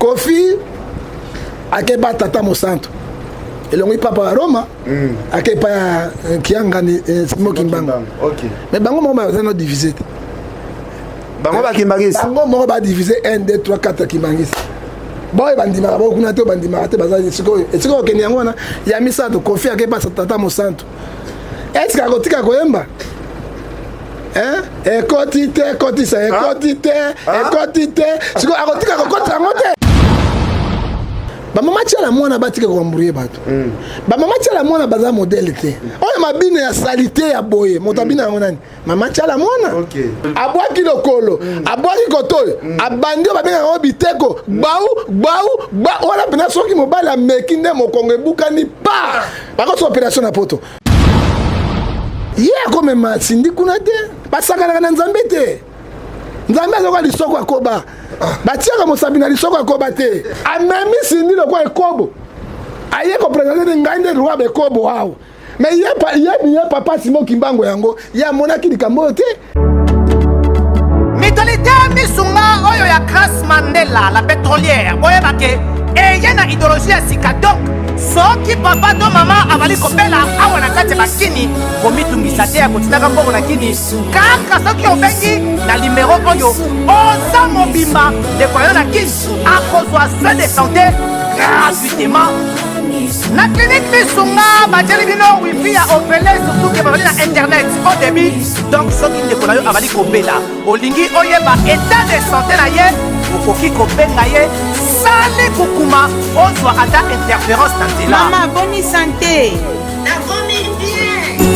Kofi akeba tata mosantu elongoli papa ya Roma mm. ake epai ya eh, Kiangani eh, Simon Kimbangu okay. Mais bango moko baza no divise te. Bango bakimbangisi, bango moko badivise 1 2 3 4 kimbangisi baoyo bandimaka bao kuna te, bandimaka te, baza sikoyo esika okende yango wana ya misato. Kofi akepa tata mosantu, eske akotika koyemba? Ekoti te, ekotisa, ekoti te, ekoti te. Sikoyo akotika kokotisa yango te. Bamama tiala mwana, batika koembrouiller bato. Bamama tiala mwana baza modèle te. Oyo mabino ya saleté ya boye, moto abina yango nani? Mama tiala mwana abwaki lokolo, abwaki kotoyo, abandi oyo babengaka yango biteko gbau gbau gba wana mpena. Soki mobali ameki nde mokongo ebukani pa bakosa opération na poto. Ye akomema sindi kuna te, basakanaka na Nzambe te. Nzambe azoka lisoko akoba, batiaka mosapi na lisoko akoba te. Amemi sindi lokwa ekobo, aye koprésenter te: ngai nde roi bekobo awa. Mais ye, ye, ye papa Simon Kimbango yango ye amonaki likambo oyo te. Mutualité Misunga oyo ya Grace Mandela la pétrolière, boyeba ke eye na idéologie ya sika. Donc soki papa to mama azali kobela awa na kati ya bakini, komitungisa te ya kotindaka mbongo na kini. Kaka soki obengi na nimero oyo, oza mobimba, ndeko na yo na kini akozwa soin de santé gratuitement. Na clinique Misunga batieli bino wifi ya ofele, surtout ke bazali na internet au débit. Donc soki ndeko na yo azali kobela, olingi oyeba état de santé na ye, okoki kobenga ye sali kukuma, ozwa ata interférence na nzela. Mama, boni santé? Nakomi bien.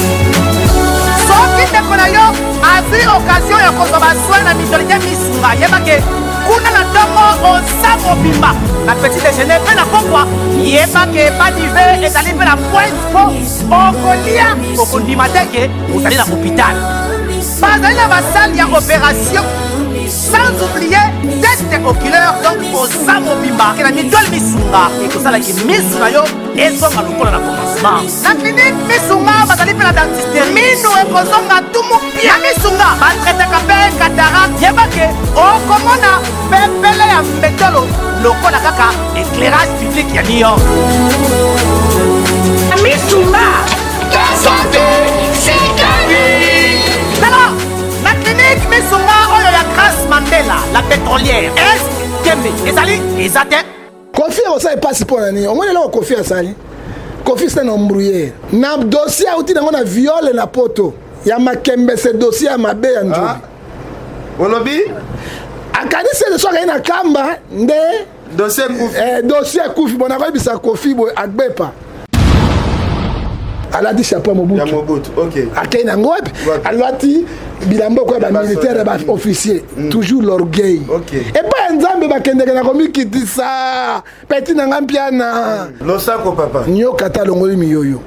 Soki ndeko na yo azwi occasion ya kozwa basoin na mutualité Misunga, yebake kuna na ntongo oza mobimba, na petit déjeuner mpe na pokwa, yebake badive ezali mpe na pointe mpo okolia, okondima te ke ozali na hôpital. Bazali na basalle ya opération, sans oublier test oculaire. Donc oza mobimba ke na mutuelle Misunga ekosalaki misu na yo ezonga lokola na commencement. Na clinique Misunga bazali mpe na dentiste, minu ekozonga tumu pia. Na Misunga batraitaka mpe cataracte. Yebake okomona pepele ya mbetolo lokola kaka éclairage public ya New York. Misunga, santé, sikali. Tala, na clinique Misunga oyo ya Grace Mandela la pétrolière, est tembe ezali eza te. Kofi akosala epasi mpo na nini? Omoni eloko Kofi asali? Kofi c'est un embrouilleur na dossier auti nango na viol na poto ya makembese, dossier ya mabe ya nzobi. Ah. Olobi? Akanisi ete soki aye na kamba nde dossier ekufi. Dossier ekufi. Bon, nakoyebisa Kofi boye: Agbepa alati chapeau ya Ya Mobutu. Mobutu, ok. Akei nango wapi? Wapi? Alati bilamba okoya bamilitaire ya baofficier, toujours l'orgueil. Epai ya Nzambe bakendeke na komikitisa. Petit na nga Mpiana. Losako, papa. Nyoka ata alongoli miyoyo,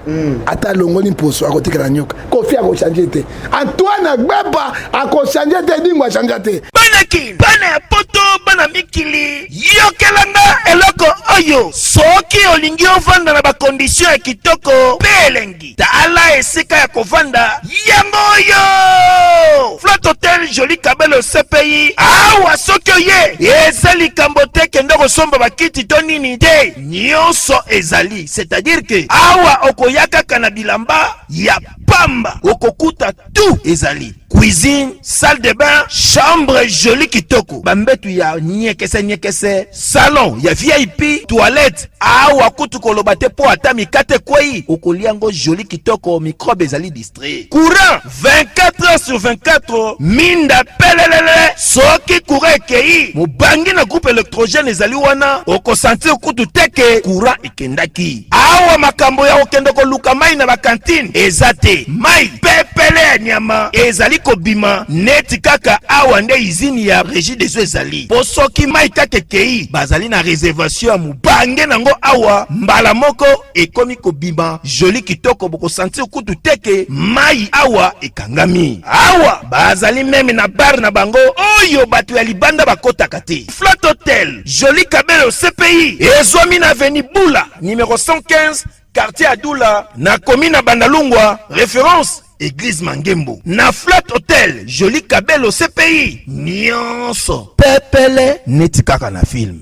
ata alongoli mposo, akotikala nyoka. Kofi akochange te, Antoine Agbepa akochange te, Edingo achange te. Bana Kini, bana ya poto, bana mikili, yokelanga eloko oyo: soki olingi ovanda na bacondition ya kitoko mpe elengi, tala esika ya kovanda yango oyo: Flat Hotel Joli Kabelo CPI. Awa soki oye, eza likambo te kende kosomba bakiti to nini te, nyonso ezali. C'est-à-dire ke awa okoya kaka na bilamba ya pamba, okokuta tout ezali: cuisine, salle de bain, chambre joli kitoko, bambetu ya nyekese nyekese, salon ya VIP, toilette. Awa kutu koloba te, mpo ata mikate ekwei, okolia yango joli kitoko, microbe ezali distrait. Courant 24 heures sur 24, minda pelelele. Soki courant ekei, mobangi na groupe électrogène ezali wana, okosentir kutu te ke courant ekendaki. Awa makambo ya kokende koluka mai na bacantine eza te, mai pepele ya nyama ezali kobima neti kaka awa nde usine ya Régie des eaux ezali. Mpo soki mai kaka ekei, bazali na réservation ya mobange nango awa, mbala moko ekomi kobima joli kitoko, bokosentir kutu te ke mai awa ekangami. Awa bazali même na bar na bango oyo bato ya libanda bakotaka te. Flat Hotel Joli Kabelo CPI ezwami na avenue Bula numéro 115, quartier Adula, na commune na Bandalungwa, référence église Mangembo. Na Flat Hotel Joli Kabelo CPI, nyonso pepele neti kaka na film.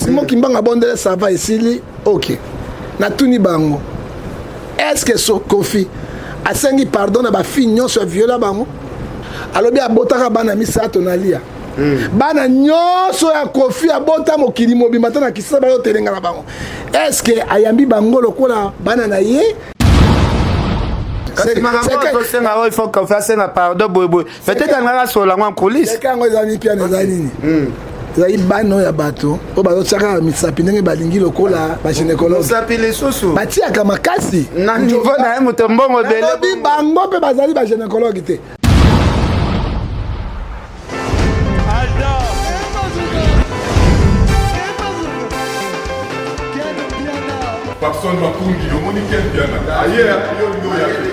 Simon Kimbangu abondele, ça va, esili. Ok, natuni bango, est ce que so Kofi asengi pardon na bafille nyonso ya viola bango? Alobi abotaka bana misato na lia. Bana nyonso ya Kofi abota mokili mobimba ta na kisasa bazotelenga na bango, est ce que ayambi bango lokola bana na ye? Kasi makambo ozosenga oyo, il faut Kofi asenga pardon boyeboye, peut-être alingaka asola yango en coulisse. Seke yango ezali piano, ezali nini? Ezali bana oyo ya bato oyo bazotiaka misapi ndenge balingi lokola bagynécologue. Mosapi lisusu. Batiaka makasi. Na niveau na ye, moto mbongo ebele. Nalobi bango mpe bazali bagynécologue te. Papson Makungi, omoni Ken Piana. Aye, yo olingi oya te.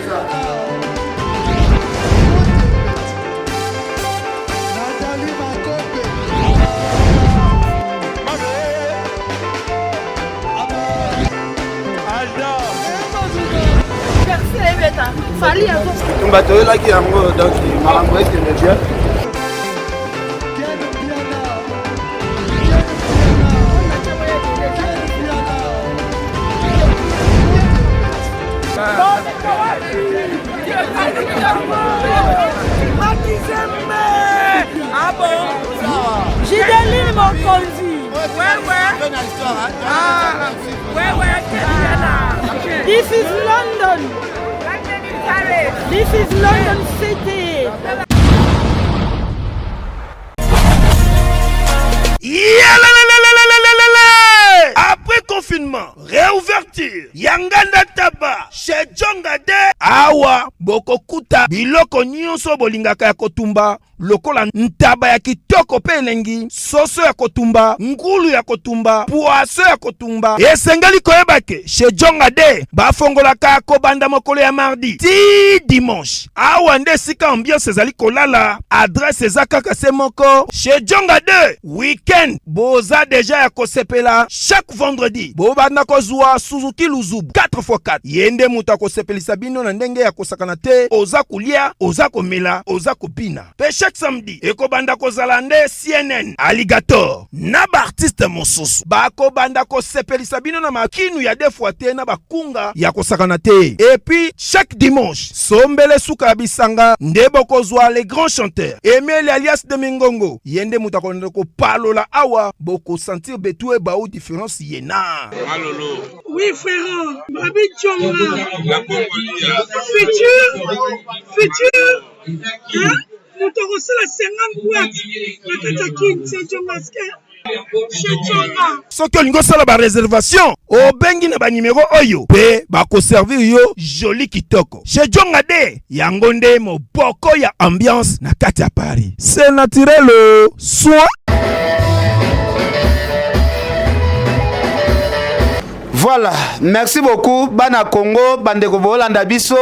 Tumba toyelaki yango, donc makambo ekende bien. Gideline Mokonzi. This is London. This is London City. Yalalalalalalalala! Après confinement, réouverture ya Nganda Taba chez Jonga de awa, bokokuta biloko nyonso bolingaka ya kotumba, lokola ntaba ya kitoko mpe elengi, soso ya kotumba, ngulu ya kotumba, poisson ya kotumba. Esengeli koyeba ke chez Jonga de bafongolaka kobanda mokolo ya mardi ti dimanche. Awa nde esika ambiance ezali kolala. Adresse eza kaka se moko, chez Jonga 2. Weekend boza deja ya kosepela. Chaque vendredi bobanda kozwa Suzuki Luzubu 4x4. Ye nde moto akosepelisa bino na ndenge ya kosakana te. Oza kolia, oza komela, oza kobina. Mpe chaque samedi ekobanda kozala nde CNN Alligator na baartiste mosusu bakobanda kosepelisa bino na makinu ya deux fois te, na bakunga ya kosakana te. Et puis chaque dimanche, sombele suka ya bisanga, nde bokozwa les grands chanteurs Emile alias de Mingongo. Ye nde moto akolanda kopalola awa, bokosentir betu ebau différence ye na Oui, frère, Babi Djonga. Futur, futur, hein? Moto akosala 50 boîte na kati ya Kin, c'est Djongaske. Chez Djonga. Soki olingi osala baréservation, obengi na banimero oyo mpe bakoservir yo joli kitoko. Chez Jonga de yango nde moboko ya ambiance na kati ya Paris. C'est naturel, soin. Voilà, merci beaucoup bana Congo, bandeko bolanda biso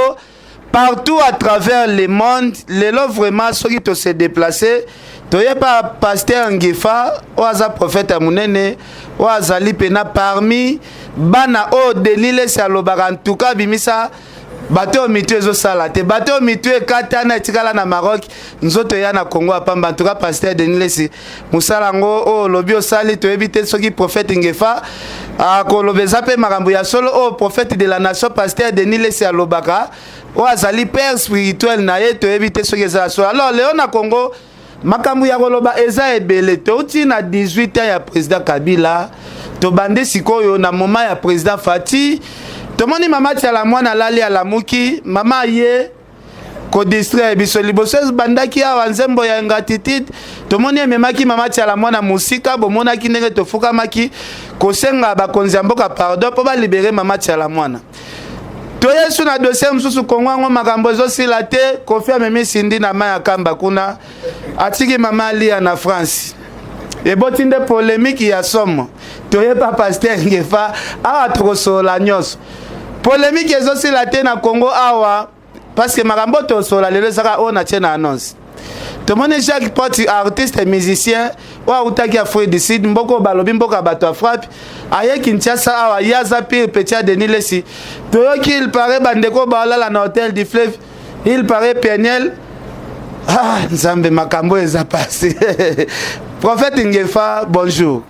partout à travers le monde. Lelo vraiment soki to se déplacer, toyeba pasteur Ngefa oyo aza prophète ya monene, oyo azali pena parmi bana oyo Denis Lesi alobaka. En tout cas bimisa bato oyo mitu ezosala te, bato oyo mitu ekatana etikala na Maroc, nzoto eya na Congo ya pamba. En tout cas pasteur Denis Lesi, mosala yango oyo olobi osali, toyebi te soki prophète Ngefa akoloba eza mpe makambo ya solo. Oyo prophète de la nation pasteur Denis Lesi alobaka, oyo azali père spirituel na ye, toyebi te soki eza ya solo. Alors leo na Congo makambo ya koloba eza ebele. Touti na 18 ans ya président Kabila, tobandi sikoyo na moment ya président Fati. Tomoni mama Tiala mwana alali, alamuki, mama ye kodistraire biso. Liboso ebandaki awa nzembo ya ingratitude, tomoni ememaki mama Tiala mwana mosika. Bomonaki ndenge tofukamaki kosenga bakonzi ya mboka pardon mpo balibere mama Tiala mwana. Toyesu na dossier mosusu. Kongo yango makambo ezosila te. Kofi amemi Sindi na mai ya kamba kuna, atiki mama Alia na France, eboti nde polémique ya somo. Toyeba pasteur Ngefa awa, tokosolola nyonso. Polémique ezosila te na Congo awa, parce que makambo tosola lelo ezaka oyo natie na annonce. Tomoni Jacques Poti, artiste musicien oyo autaki Afrique du Sud, mboka oyo balobi mboka bato ya frappe, aye Kinshasa awa. Ye aza pire petit ya Denis Lesi. Toyoki il paraît bandeko baolala na hôtel du Fleuve, il paraît Peniel. Ah, Nzambe, makambo eza pasi. Prophète Ngefa, bonjour.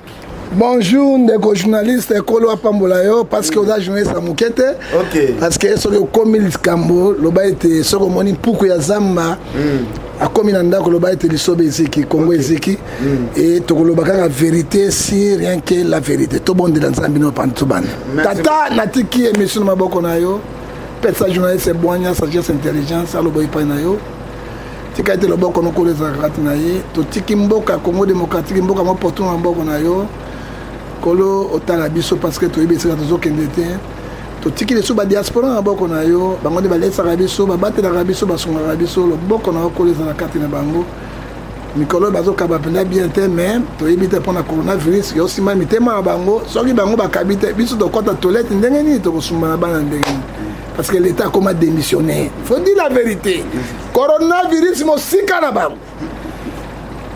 Bonjour ndeko journaliste, ekolo apambola yo parce que oza journaliste ya moke te. Parce que soki okomi likambo, loba ete soki omoni mpuku ya zamba akomi na ndako, loba ete lisobe eziki, Kongo eziki. E tokoloba kaka vérité si rien que la vérité. Tobondela Nzambe no pandu tobanda. Tata, natiki émission na maboko na yo. Pesa journaliste bwanya, sagesse, intelligence, aloba epai na yo. Tika ete loboko nokolo ezalaka kati na ye. Totiki mboka Congo démocratique, mboka mopoto na maboko na yo. Kolo, otala biso parce que toyebi esika tozokende te. Totiki lisusu badiaspora na maboko na yo. Bango nde balesaka biso, babatelaka biso, basungaka biso. Loboko na yo, Kolo, eza na kati na bango. Mikolo oyo bazokaba mpenza bien te, mais toyebi te mpona coronavirus. Yo nsima mitema na bango, soki bango bakabi te, biso tokɔta toilette ndenge nini? Tokosumba na bana ndenge nini? Parce que l'État akoma démissionnaire, faut dire la vérité. Coronavirus mosika na bango,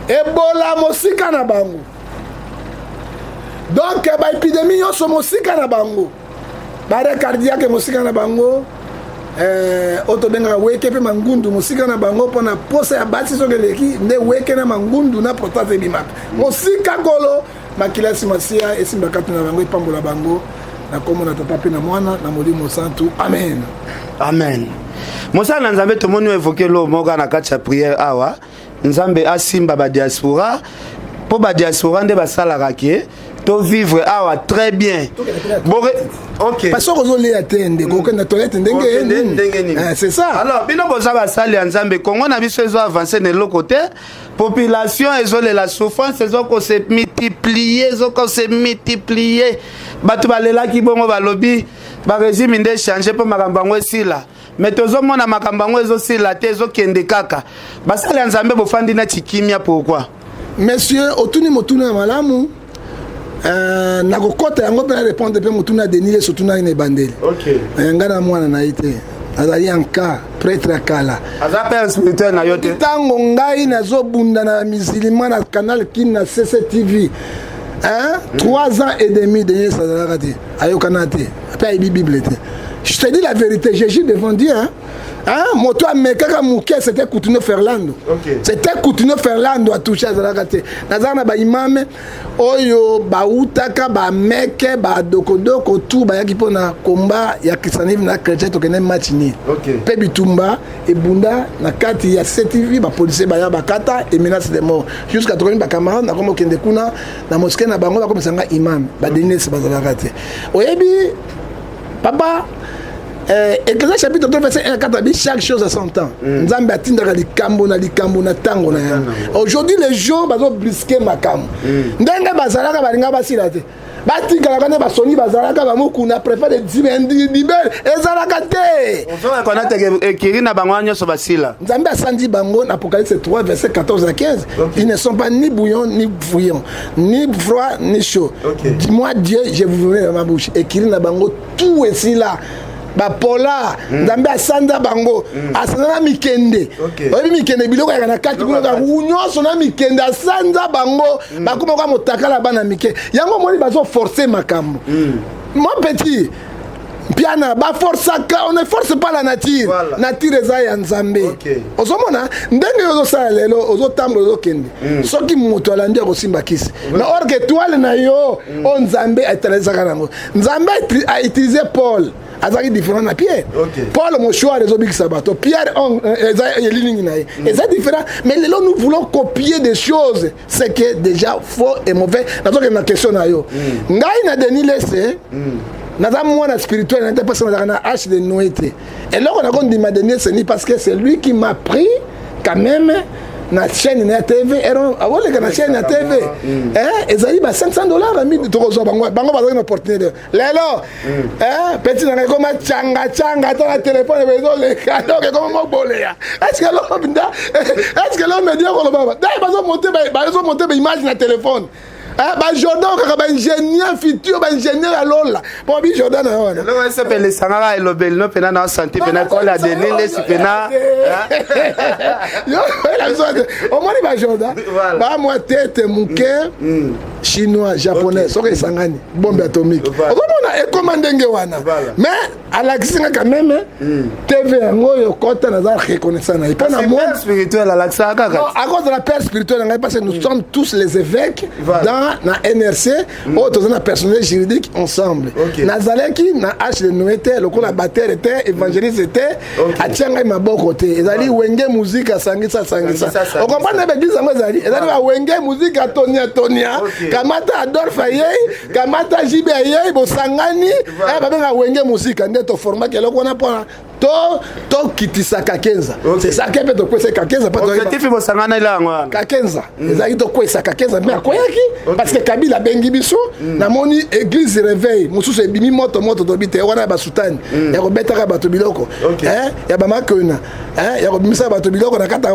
Ebola mosika na bango, donc baépidémie nyonso mosika na bango, baarrêt cardiaque mosika na bango, oyo tobengaka weke mpe mangundu mosika na bango, mpona posa ya basi soki eleki nde weke na mangundu na prostate ebimaka. Mosika, Kolo, makila nsima sia esimba kati na bango, epambola bango na nkombo na Tata mpe na Mwana na Molimo Santu, amen. Amen. Mosala na Nzambe, tomoni oévoquer lo moko na kati ya prière awa, Nzambe asimba badiaspora, mpo badiaspora nde basalaka ke tovivre awa très bien. Bore, ok. Parce que ozolia te, ndeko, okende na toilette ndenge nini? Ndenge nini? C'est ça. Alors bino boza basali ya Nzambe, Kongo na biso ezo avance na eloko te, population ezolela, souffrance ezokose multiplier, ezokose multiplier. Bato balelaki bongo, balobi barégime nde change mpo makambo yango esila, mais tozomona makambo yango ezosila te, ezokende kaka. Basali ya Nzambe, bofandi neti kimia, pourquoi? Monsieur, otuni motuna ya malamu. Nakokɔta yango mpe na répondre mpe motuna ya Denis Leso otunaki na ebandeli. Ngai na mwana na ye te, azali anka prêtre ya kala. Aza père spirituel na yo te? Ntango ngai nazobunda na musulman na Canal Kin na CCTV, hein? 3 ans et demi, Denis Leso azalaka te, ayokana te mpe ayebi Bible te. Je te dis la vérité, je jure devant Dieu, hein? Hein? Moto amekaka moke, c'était Coutinho Ferlando. C'était Coutinho Ferlando atouche, azalaka te. Nazalaka na baimame oyo bautaka bameke, badokodoko tu bayaki mpona komba ya christianisme na chrétien. Tokende match nini mpe bitumba ebunda na kati ya CTV, bapolicier baya, bakata et menace de mort jusqu'à tokomi bacamarade. Nakoma okende kuna na mosquée na bango, bakomisanga imam. Badenesi bazalaka te. Oyebi papa, Ecclésiaste chapitre 3 verset 1 à 4 abi chaque chose à son temps. Nzambe atindaka likambo na likambo na ntango na yango. Aujourd'hui les gens bazobrusquer makambo. Ndenge bazalaka, balinga basila te, batikalaka nde basoni bazalaka bamokuna préfet de dibel ezalaka te. Ozokona teke ekiri na bango wana nyonso basila. Nzambe asandi bango na Apocalypse 3 verset 14 à 15. Ils ne sont pas ni bouillons ni fouillants, ni froid ni chaud. Dis-moi Dieu, je vous verrai dans ma bouche. Ekiri na bango tout esila, bapola. Nzambe asanza bango, asanza na mikende. Oyebi mikende, biloko yaka na kati kuna kaka nyonso na mikende, asanza bango, bakoma kwa motakala, bana mike. Yango omoni bazoforce makambo. Mon petit Mpiana, baforçaka, on ne force pas la nature. Nature eza ya Nzambe. Ozomona ndenge oyo ozosala lelo, ozotambola, ozokende, soki moto alandi akosimba kisi, mais or que étoile na yo oyo Nzambe aetalisaka nango, Nzambe autiliser Paul, azalaki différent na Pierre. Paul, mouchoir ezobikisa bato, Pierre eza elilingi na ye, eza différent. Mais lelo nous voulons copier des choses, c'est que déjà faux et mauvais. Nazokende na question na yo. Ngai na Denis Lese, naza mwana spirituel na te, parce nazalaka na arche de Noé te. Eloko nakondima Denis Lese ni parce que c'est lui qui m'a pris quand même na chaîne na ya TV. Akoleka na chaîne ya TV, ezali ba 500 $ ami. Tokozwa bango, bango bazalaki na opportunité. Lelo petit na ngai ekoma canga canga, ata na telefone ezoleka, donc ekoma moboleya. Est ce que lo nda, est ce que lo média koloba dai bazomonter baimage na telefone, bajordan kaka, baingénieur futur, baingénieur ya lola, mpo bi Jordan na wana. Eloko esepelisangaka elobeli no mpena na osanti mpena kola Denis Lesi mpena. Omoni bajordan bamwa tete moke, chinois, japonais, soki esangani bombe atomique. Ozomona ekoma ndenge wana, mais alakisi nga quand même TV yango oyo kota. Naza reconnaissant na ye mpo na moi spirituel alakisaka kaka. Akozala père spirituel na ngai parce que nous sommes tous les évêques. Dans moi na NRC mm. oyo toza na personnel juridique ensemble okay. Nazalaki na H de Noé te lokola batteur te, évangéliste te. Okay. Atia ngai maboko te, ezali Wenge Musique asangisa sangisa. Okomprendre na église yango ezali ba Wenge Musique atonia tonia. Okay. Kamata Adolphe ayei, kamata JB ayei, bosangani eh, babenga Wenge Musique nde toformaki eloko wana mpona to tokitisa Kakenza. C'est ça ke mpe tokwesa Kakenza. Objectif bosangana ela yango wana. Kakenza ezalaki tokwesa Kakenza mpe akweyaki parce que Kabila abengi biso. Namoni église réveil mosusu ebimi moto moto, tobi te wana ya basutani ya kobetaka bato biloko ya bamakona, ya kobimisaka bato biloko na kati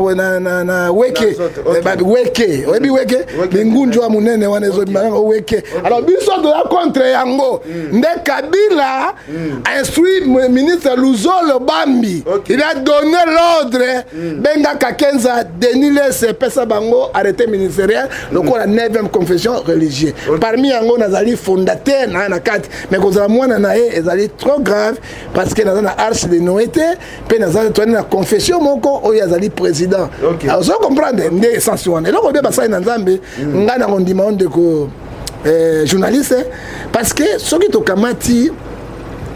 na weke weke. Oyebi weke, lingunju ya monene wana ezobima yango weke. Alors biso toya contre yango nde Kabila instruit ministre Luzolo Bambi. Il a donné l'ordre: benga Kakenza, Denis Lese, epesa bango arrêté ministériel lokola 9e confession religieuse. Parmi yango nazali fondateur na na kati, mais kozala mwana na ye ezali trop grave parce que naza na arche de Noé te, mpe naza toani na confession moko oyo azali président. Ozo comprendre nde essence wana, eloko bie basali na Nzambe. Ngai na kondima o ndeko journaliste, parce que soki tokamati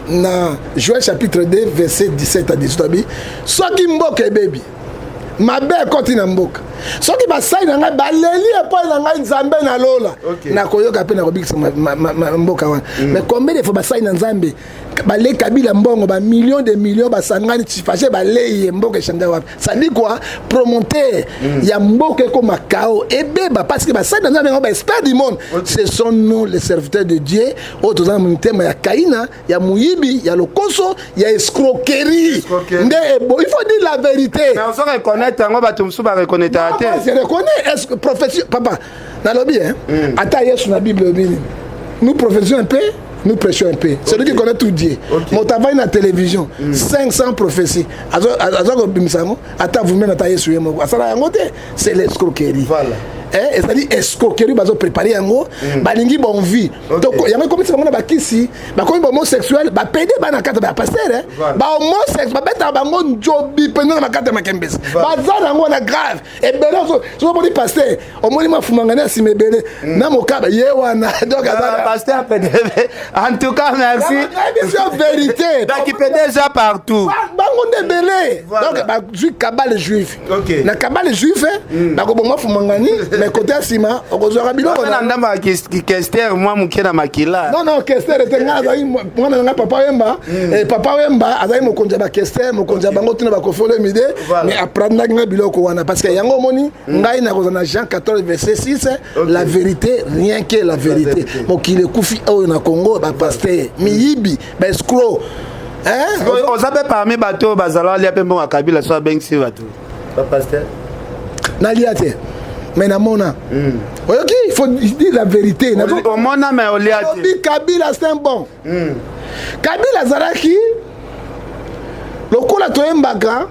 na Joël chapitre 2 verset 17 à 18, abi soki mboka ebebi, mabe ekɔti na mboka, soki basali na ngai baleli epai na ngai Nzambe na lola, nakoyoka mpe nakobikisa mboka wana. Mais combien de fois basali na Nzambe balei Kabila mbongo, bamillion de millions, basangani fashe balei ye, mboka echange wapi? Ça dit quoi? Promoteur ya mboka ekoma kao, ebeba, parce que basali na Nzambe yango, baexpert du monde, ce sont nous les serviteurs de Dieu oyo toza na mitema ya kaina, ya moyibi, ya lokoso, ya escroquerie. Nde ebo, il faut dire la vérité. Mais ozo reconnaître yango, bato mosusu bareconnaître te. Je reconnais. Est-ce que prophétie, papa, nalobi hein, ata Yesu na Bible obi nini? Nous prophétisons un peu, nous prêchons un peu. Celui qui connaît tout Dieu, moto avandi na télévision, 500 prophéties aza kobimisa yango, ata vous-même, ata Yesu ye moko asala yango te. C'est l'escroquerie. Eh, ezali escroquerie, bazoprépare yango, balingi bon vie. Donc yango ekomisi bango na bakisi, bakomi bahomosexuel, bapede bana kati ya pasteur, bahomosexuel, babetaka bango njobi mpenza na bakati ya makembesi. Baza nango wana grave ebele. Soki omoni pasteur, omoni mafumanga na nsima ebele na mokaba ye wana, donc pasteur PDV, en tout cas merci. Biso vérité. Donc déjà partout. Bango nde ebele. Donc bazwi cabale juif. Na cabale juif bakoboma fumangani, mais côté ya nsima okozwaka biloko. Na ndambo ya kester mwa moke na makila. Non, non, kester ete ngai azali mwana na ngai Papa Wemba. Papa Wemba azali mokonzi ya bakester, mokonzi ya bango tina baKoffi Olomide, mais aprandaki ngai biloko wana parce que yango omoni ngai nakozala na Jean 14 verset 6, la vérité, rien que la vérité. Mokili ekufi oyo na Congo, bapasteur miyibi, baescroc. Oza mpe parmi bato oyo bazala alia mpe mbongo ya Kabila so abengisi bato bapasteur? Nalia te, mais namona. Oyoki, il faut dire la vérité. Omona mais olia te. Obi Kabila c'est un bon Kabila azalaki lokola toyembaka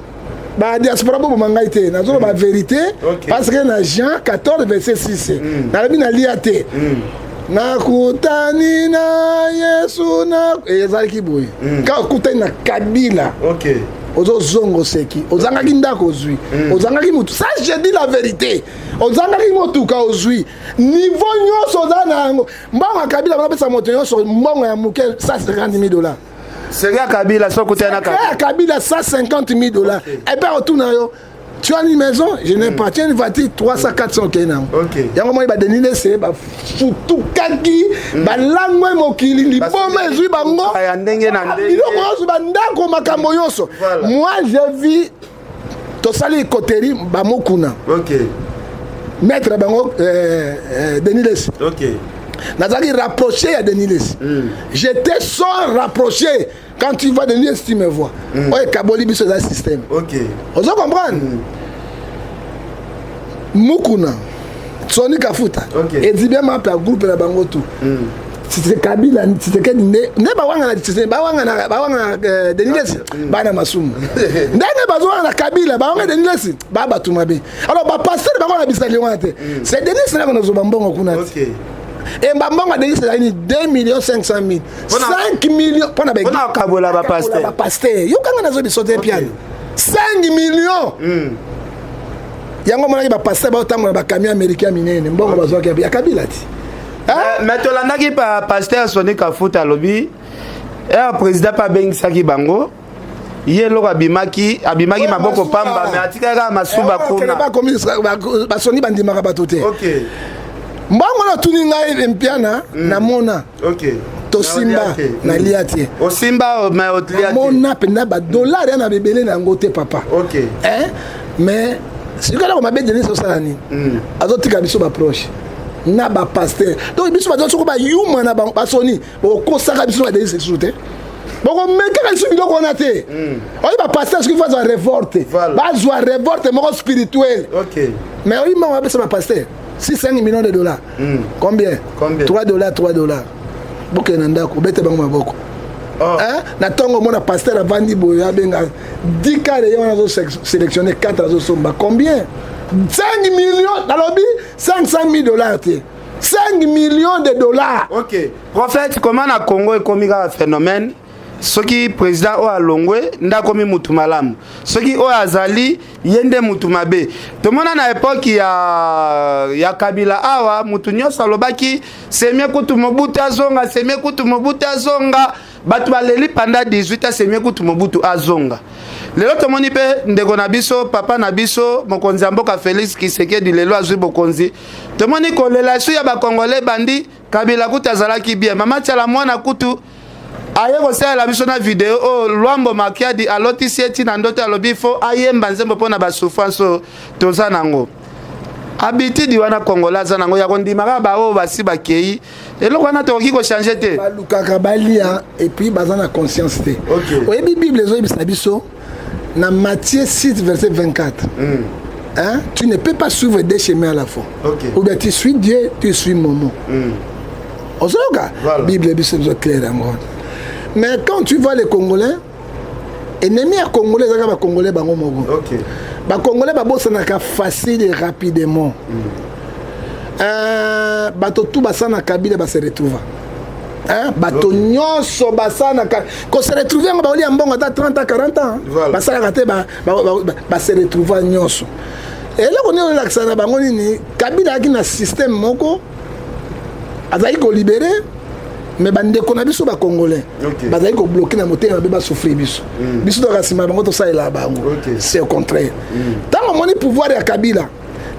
badiaspora, boboma ngai te, nazoloba vérité parce que na Jean 14 verset 6 nalobi nalia te. Nakutani na Yesu na ezalaki boye, kaka okutani na Kabila, ozozonga oseki, ozangaki ndako ozwi, ozangaki motu, ça je dis la vérité, ozangaki motuka ozwi, niveau nyonso oza na yango. Mbongo ya Kabila banapesa moto nyonso mbongo ya moke 150 000 $. Seri ya Kabila so okutani na ya Kabila 150 000 $. Et puis otuna yo: tu as une maison? Je n'ai pas. Tu as une voiture? 300, 400 okei nango. Yango moi baDenis Lese bafutukaki, balangwe mokili, liboma ezwi bango. Ya ndenge na ndenge. Biloko nyonso, bandako, makambo nyonso. Moi je vis, tosali koteri bamokuna maître bango Denis Lesi. Nazalaki rapproché ya Denis Lesi, j'étais sans rapproché. Quand tu vois Denis Lesi, tu me vois. Oyo ekaboli biso eza système. Ozo comprendre? Mukuna, Soni Kafuta, edibia mape ya groupe na bango tout. Kabila, Tshisekedi nde nde bawangana, bawangana, bawangana Denis Lesi, bana masumu. Ndenge bazowanga na Kabila, bawanga Denis Lesi, ba bato mabe. Alors bapasteur bango na bisali wana te, c'est Denis nako nazwa mbongo kuna te. E bambongo ya Denis ezali ni 2 millions 500 mille, 5 millions mpona Mpona kokabola bapasteur. Bapasteur, yokanga nazo biso te piano, 5 millions yango omonaki bapasteur baotambola bacamion américain minene, mbongo bazwaki ya Kabila ti. Mais tolandaki pa pasteur Sony Kafuta, alobi ere président mpe abengisaki bango, ye eloko abimaki maboko pamba, mais atikaki kaka masuba kuna. Basoni bandimaka bato te. Mbongo na otuni ngai mpiana, namona tosimba, nalia te. Osimba, mais olia te. Namona mpenza badollar ya na bebele na yango te, papa. Mais sikoyo eloko mabe, Denis, osala nini? Azotika biso baproche na bapasteur. Donc biso baza soko bayuma na basoni, bokosaka biso badenis lisusu te, bokomekaka lisusu biloko wana te. Oyi bapasteur, soki faut azwa révolte, bazwa révolte moko spirituelle. Mais oyi mbongo bapesa bapasteur, si 5 millions de dollars, combien? 3 dollars, 3 dollars, bokende na ndako, obete bango maboko. Na ntongo omona pasteur avandi boye, abenga 10 kare, ye wana azosélectionne 4, azosomba. Combien? 5 millions. Nalobi 500 000 dollars te, 5 millions de dollars. Ok, prophète, comment na Congo ekomi kaka phénomène, soki président oyo alongwe nde akomi mutu malamu, soki oyo azali ye nde mutu mabe? Tomona na époque ya Kabila awa, mutu nyonso alobaki semie kutu Mobutu azonga, semie kutu Mobutu azonga. Bato baleli pendant 18 ans, semie kutu Mobutu azonga. Lelo tomoni mpe ndeko na biso, papa na biso, mokonzi ya mboka Félix Tshisekedi, lelo azwi bokonzi, tomoni kolela esu ya bakongole bandi Kabila kutu azalaki bien, mama Tiala mwana kutu aye kosalela biso na video oyo Lwambo Makiadi alotisi ye ntina ndoto, alobi fo ayemba nzembo mpo na basouffrance oyo toza nango. Habitude wana Congolais aza nango ya kondima kaka baoyo basi bakei, eloko wana tokoki kochanger te. Balukaka balia et puis baza na conscience te. Oyebi, Bible ezoyebisa biso na Matthieu 6 verset 24, hein? Tu ne peux pas suivre deux chemins à la fois. Ou bien tu suis Dieu, tu suis Mammon. Ozoyoka? Bible biso biso clair yango wana. Mais quand tu vois les Congolais, ennemi ya Congolais ezalaka bacongolais bango moko. Bacongolais babosanaka facile et rapidement. Bato tu basala na Kabila base retrouva. Hein? Bato nyonso basala na kose retrouve yango, baolia mbongo ata 30 ans, 40 ans. Basalaka te, base retrouva nyonso. Eloko nini olakisa na bango nini? Kabila ayaki na système moko, azalaki kolibérer, mais bandeko na biso bacongolais bazalaki kobloquer na motema mabe, basouffrir biso. Biso toka nsima bango, tosalela bango. C'est au contraire. Ntango omoni pouvoir ya Kabila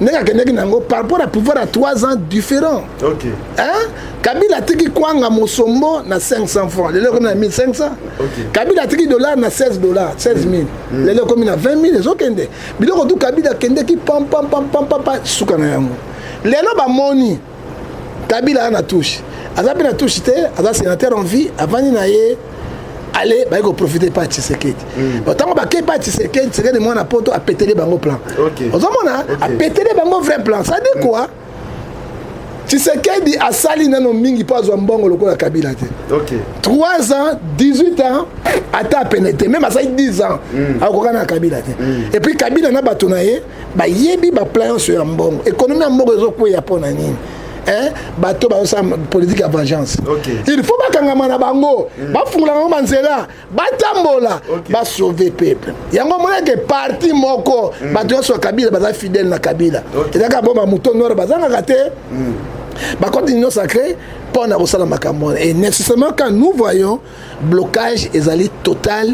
ndenge akendeki nango par rapport à pouvoir ya 3 ans différent. Hein? Kabila atiki kwanga mosombo na 500 francs, lelo ekomi na 1500. Kabila atiki dollar na 16 dollars, 16 000, lelo ekomi na 20 000. Ezokende biloko tu. Kabila akendeki pampampampampampa, suka na yango lelo bamoni Kabila aza na touche, aza mpe na touche te, aza sénateur en vie, avandi na ye. Ale baye koprofite pa Tshisekedi. Ntango bakei pa Tshisekedi, Tshisekedi mwana poto apeteli bango plan. Ozomona, apeteli bango vrai plan. Ça dit quoi? Tshisekedi asali nano mingi mpo azwa mbongo lokola Kabila te. 3 ans, 18 ans, ata apene te, même asali 10 ans, akoka na Kabila te. Et puis Kabila na bato na ye bayebi baplan nyonso ya mbongo, économie ya mbongo ezokweya mpo na nini. Hein? Bato bazosala politique ya vengeance. Il faut bakangama na bango, bafungola bango banzela, batambola, basauve peuple. Yango omonake parti moko, bato nyonso ya Kabila baza fidèle na Kabila. Ezalaka bo bamouton noir bazangaka te, bakoti union sacrée mpo na kosala makambo wana. Et nécessairement, quand nous voyons blocage ezali total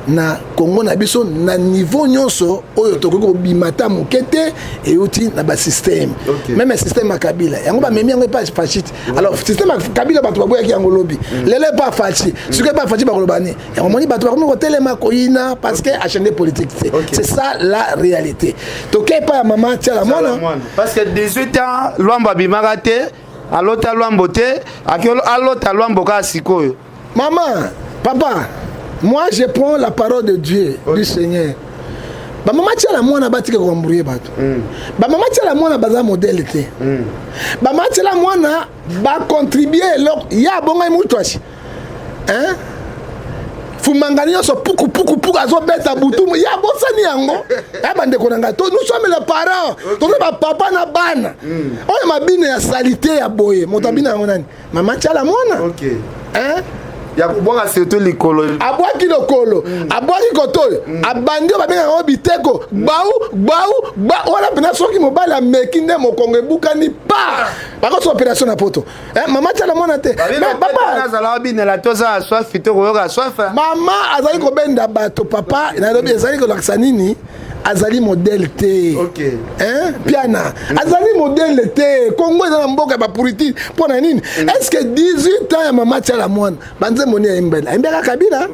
na Congo na biso na niveau nyonso oyo tokoki kobima ata moke te, euti na basystème. Même système ya Kabila yango bamemi yango epa Fatshi. Alors système ya Kabila, bato baboyaki yango lobi, lelo epa Fatshi. Soki epa Fatshi bakoloba nini? Yango moni bato bakomi kotelema koyina parce que achanger politique te. C'est ça la réalité. Toke epa ya mama Tiala mwana. Parce que 18 ans Lwambo abimaka te, alota Lwambo te, alota Lwambo kaka sikoyo. Maman, papa, moi je prends la parole de Dieu, du Seigneur. Bamama Tiala mwana batika koembrouiller bato. Bamama Tiala mwana baza modèle te. Bamama Tiala mwana bacontribue eloko ye abongai mutu asi, hein? Fumangani nyonso puku puku puku, azobeta butu, ye abosani yango. Ya bandeko na ngai, nous sommes les parents, toza bapapa na bana. Oyo mabino ya saleté ya boye, moto abina yango nani? Mama Tiala mwana. Hein? Ya kobwaka surtout likolo. Abwaki lokolo, abwaki kotoyo, abandi oyo babengaka yango biteko, gbau gbau gba wana mpena. Soki mobali ameki nde mokongo ebukani pa bakosa opération na poto. Eh, mama tiala mwana te. Mais papa azala binela, tozala soif, to koyoka soif. Mama azali kobenda bato. Papa, nalobi ezali kolakisa nini? Azali modèle te. Hein? Piana azali modèle te. Kongo eza na mboka ya bapolitike. Mpo na nini? Est ce que 18 ans ya mama tiala mwana, banzembo nini ayembela? Ayembelaka Kabila,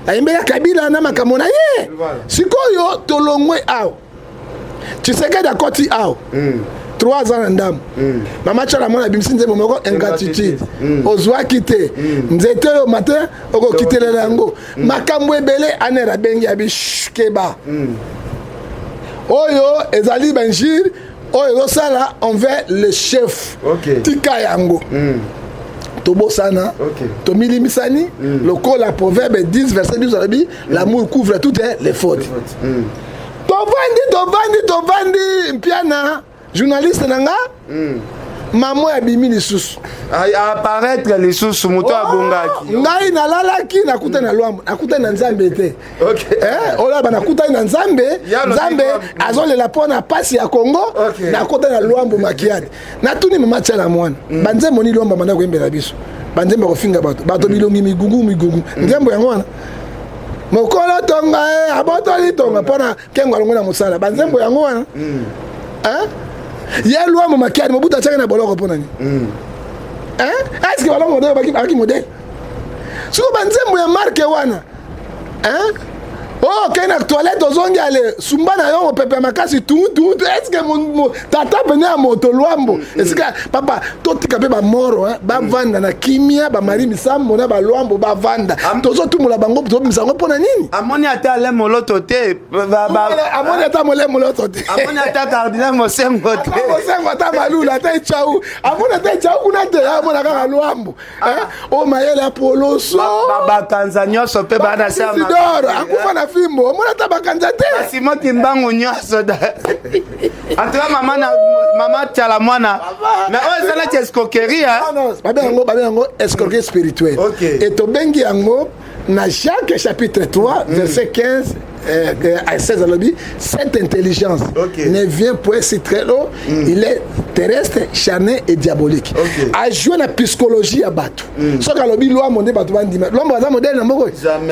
ayembelaka Kabila na makambo na ye. Sikoyo tolongwe awa, Tshisekedi akoti awa, 3 ans na ndambo. Mama tiala mwana abimisi nzembo moko, Ingratitude. Ozwaki te nzete oyo matin, okokitelela yango. Makambo ebele aner abengi abi keba. Oyo ezali bainjure oyo ezosala envers le chef. Tika yango, tobosana, tomilimisani. Lokola Proverbe 10 verset 12 alobi: "L'amour couvre toutes les fautes." Tovandi, tovandi, tovandi. Mpiana, journaliste na nga, mama oyo abimi lisusu. Apparaître lisusu moto abongaki. Ngai nalalaki, nakutani na Lwambo, nakutani na Nzambe te. Oyo nakutani na Nzambe, Nzambe azolela mpo na pasi ya Congo. Nakutani na Lwambo Makiadi, natuni mama tiala mwana: banzembo ni Lwambo banda koyembela biso, banzembo ya kofinga bato, bato bilongi migugu migugu, nzembo yango wana, mokolo tonga e abotoli tonga mpona kengo alongo na mosala, banzembo yango wana, ye Lwambo Makiadi, Mobutu atiaki na boloko mpo nani? Est ce que balongo modèle bakaki modèle? Siko banzembo ya marke wana, oyo okei na toilette, ozongi, ale sumba na yo, mopepe ya makasi tutu. Est ce que tata pene ya moto Lwambo esika? Papa, totika mpe bamoro bavanda na kimia. Bamari misambo na balwambo bavanda, tozotumbola bango, tobimisa yango mpo na nini? Amoni ata ale moloto te. Amoni ata mole moloto te. Amoni ata cardinal Mosengo te. Mosengo, ata Malula, ata Echau, amoni ata Echau kuna te. Amona kaka Lwambo oyo mayele ya poloso. Bakanza nyonso mpe bana. Isidore akufa na fimbo, omona ata bakanza te. Simoti mbangu nyonso. En tout cas, mama na mama tiala mwana, mais oyo eza neti escroquerie. Babenga yango, babenga yango escroquerie spirituelle. Et tobengi yango na Jacques chapitre 3 verset 15 à 16, alobi: "Cette intelligence ne vient point si très haut, il est terrestre, charnel et diabolique." Ajoue na psychologie ya bato. Soki alobi Lwambo nde bato bandima Lwambo aza modèle na moko.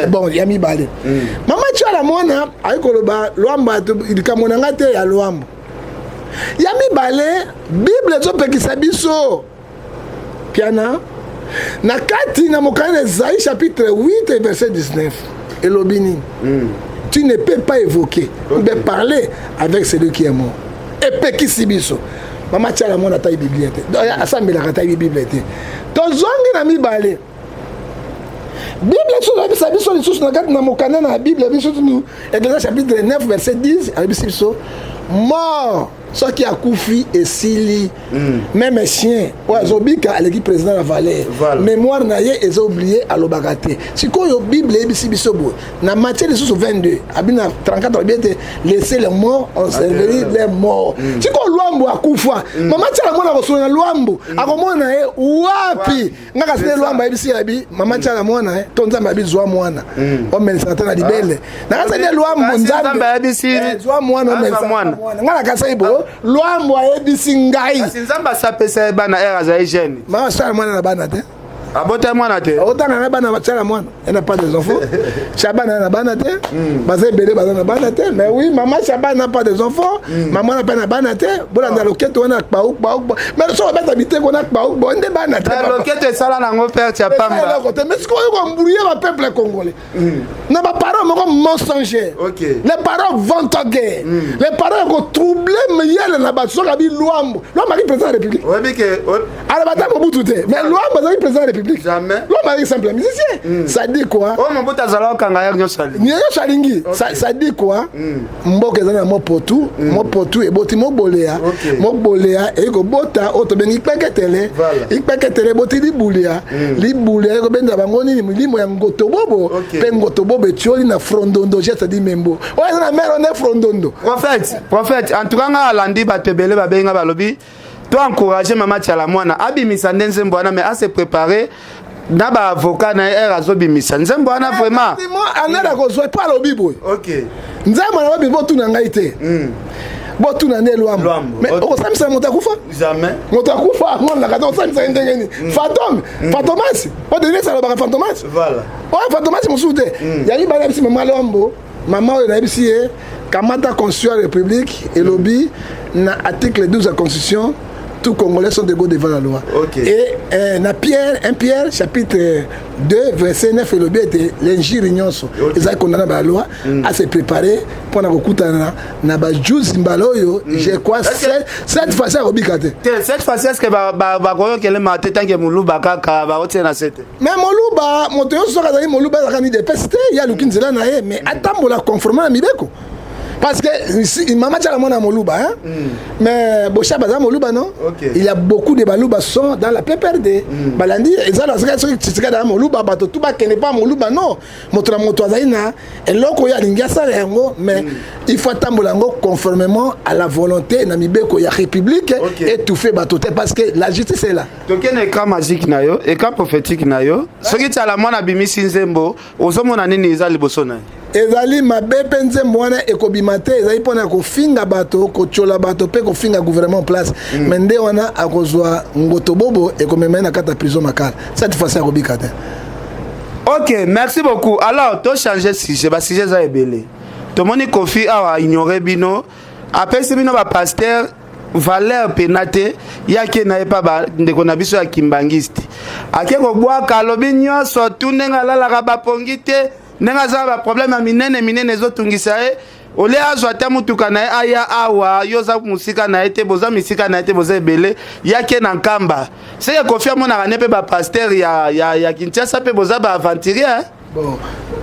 Bon, ya mibale, mama tiala mwana ayi koloba Lwambo likambo na nga te ya Lwambo. Ya mibale, Bible ezopekisa biso, Piana, na kati na mokanda na Esaïe chapitre 8 verset 19, elobi nini? Tu ne peux pas évoquer ou bien parler avec celui qui est mort. Epekisi biso. Mama tiala mwana atai Biblia te, asambelaka, atai Bible te. Tozongi na mibale, Bible biso oyebisa biso lisusu na kati na mokanda na Bible biso, Ecclésiaste chapitre 9 verset 10, ayebisi biso: mort soki akufi, esili. Même chien oyo azobika aleki président na valeur. Mémoire na ye eza oublié, alobaka te. Sikoyo Bible eyebisi biso boye na Matthieu lisusu 22 abi na 34, alobi ete: "Laissez les morts ensevelir les morts." Sikoyo Lwambo akufa, mama tiala mwana akosolola na Lwambo, akomona ye wapi? Nga kasi nde Lwambo ayebisi abi mama tiala mwana to Nzambe abi zwa mwana omelisaka te na libele. Nakasi nde Lwambo, Nzambe ayebisi zwa mwana omelisa mwana. Nga nakasaki boyo, Lwambo ayebisi ngai. Kasi Nzambe asapesa ye bana ere azali jeune. Mama sala mwana na bana te. Abota mwana te. Otanga na bana tiala mwana, elle n'a pas des enfants. Chabana na bana te, baza ebele baza na bana te. Mais oui, mama Chabana n'a pas des enfants, mama na mpe na bana te. Bolanda loketo wana kpau kpau, mais so obeta biteko na kpau bo nde bana te. Loketo esala nango perte ya pamba. Eloko te. Mais sikoyo koembrouiller bapeuple congolais na baparole moko mensongère, les paroles vantagere, les paroles ya kotroubler mayele na bato. Soki abi Lwambo, Lwambo azalaki président ya République, aloba ata Mobutu te, mais Lwambo azalaki président ya République. Lwambo azalaki simple musicien. Ça dit quoi? Oyo Mobutu azala okanga ye nyonso alingi. Nyonso alingi. Ça dit quoi? Mboka eza na mopotu, mopotu eboti mobolea, mobolea eyi kobota oyo tobengi ikpeketele, ikpeketele eboti libulia, libulia eyi kobenda bango nini? Milimo ya ngotobobo. Mpe ngotobobo etioli na frondondo, geste di membo oyo eza na mere nde frondondo. Prophète, prophète, en tout cas nga alandi bato ebele babengi nga, balobi to encourage mama tiala mwana abimisa nde nzembo wana, mais ase préparer. Na ba avocat na ye heure azobimisa nzembo wana eh, vraiment. Anel akozwa mpo alobi boye. Nzembo na babi botuna ngai te. Botuna nde Lwambo. Mais okosambisa moto akufa? Jamais. Moto akufa amonaka te osambisa ye ndenge nini? Fantôme, Fantomas. Oyo Denis alobaka Fantomas. Voilà. Oyo Fantomas mosusu te. Ya mibale nayebisi mama Lwambo, mama oyo nayebisi ye kamata constitution ya république elobi na article 12 ya constitution tous Congolais sont égaux devant la loi. Et na Pierre, 1 Pierre, chapitre 2, verset 9, elobi ete l'injure nyonso ezali condamné par la loi à se préparer pour na kokutana na ba juzi mbala oyo je crois cette fois-ci akobika te. Te cette fois-ci est-ce que bakoyokelema te tant que moluba kaka bakotia na se te? Mais moluba moto nyonso soki azali moluba azalaka ni depesi te, ye aluki nzela na ye mais atambola conformément na mibeko. Parce que ici, Mama Tchala Mona Moluba, hein? Mais Bocha Baza Moluba, non? Il y a beaucoup de Baluba sont dans la PPRD. Balandi, ils ont la Tshisekedi dans Moluba, bato tout ba kene pas Moluba, non. Moto na moto azali na eloko ya alingi asala yango, mais il faut atambola yango conformément à la volonté na mibeko ya République étouffer bato te parce que la justice est là. Tokende écran magique na yo, écran prophétique na yo. Soki Tshala Mwana abimisi nzembo, ozomona nini eza liboso na ye? Ezali mabe mpe nzembo wana ekobima te, ezali mpona kofinga bato, kotiola bato mpe kofinga gouvernement en place. Mais nde wana akozwa ngoto bobo ekomema ye na kati ya prison Makala. Cette fois-ci akobika te. Ok, merci beaucoup. Alors, to changer sujet, ba sujet eza ebele. Tomoni Koffi awa ignorer bino, apesi bino ba pasteur valeur pena te, yake na ye pa ba ndeko na biso ya kimbangiste. Ake kobwaka alobi nyonso tu ndenge alalaka bapongi te, ndenge aza ba problème ya minene minene ezotungisa ye. Olie azwa ata mutuka na ye aya awa, yo oza mosika na ye te, boza misika na ye te, boza ebele, yake na Nkamba. Seke Koffi amonaka ne mpe ba pasteur ya Kinshasa mpe boza ba aventurier, hein? Bon,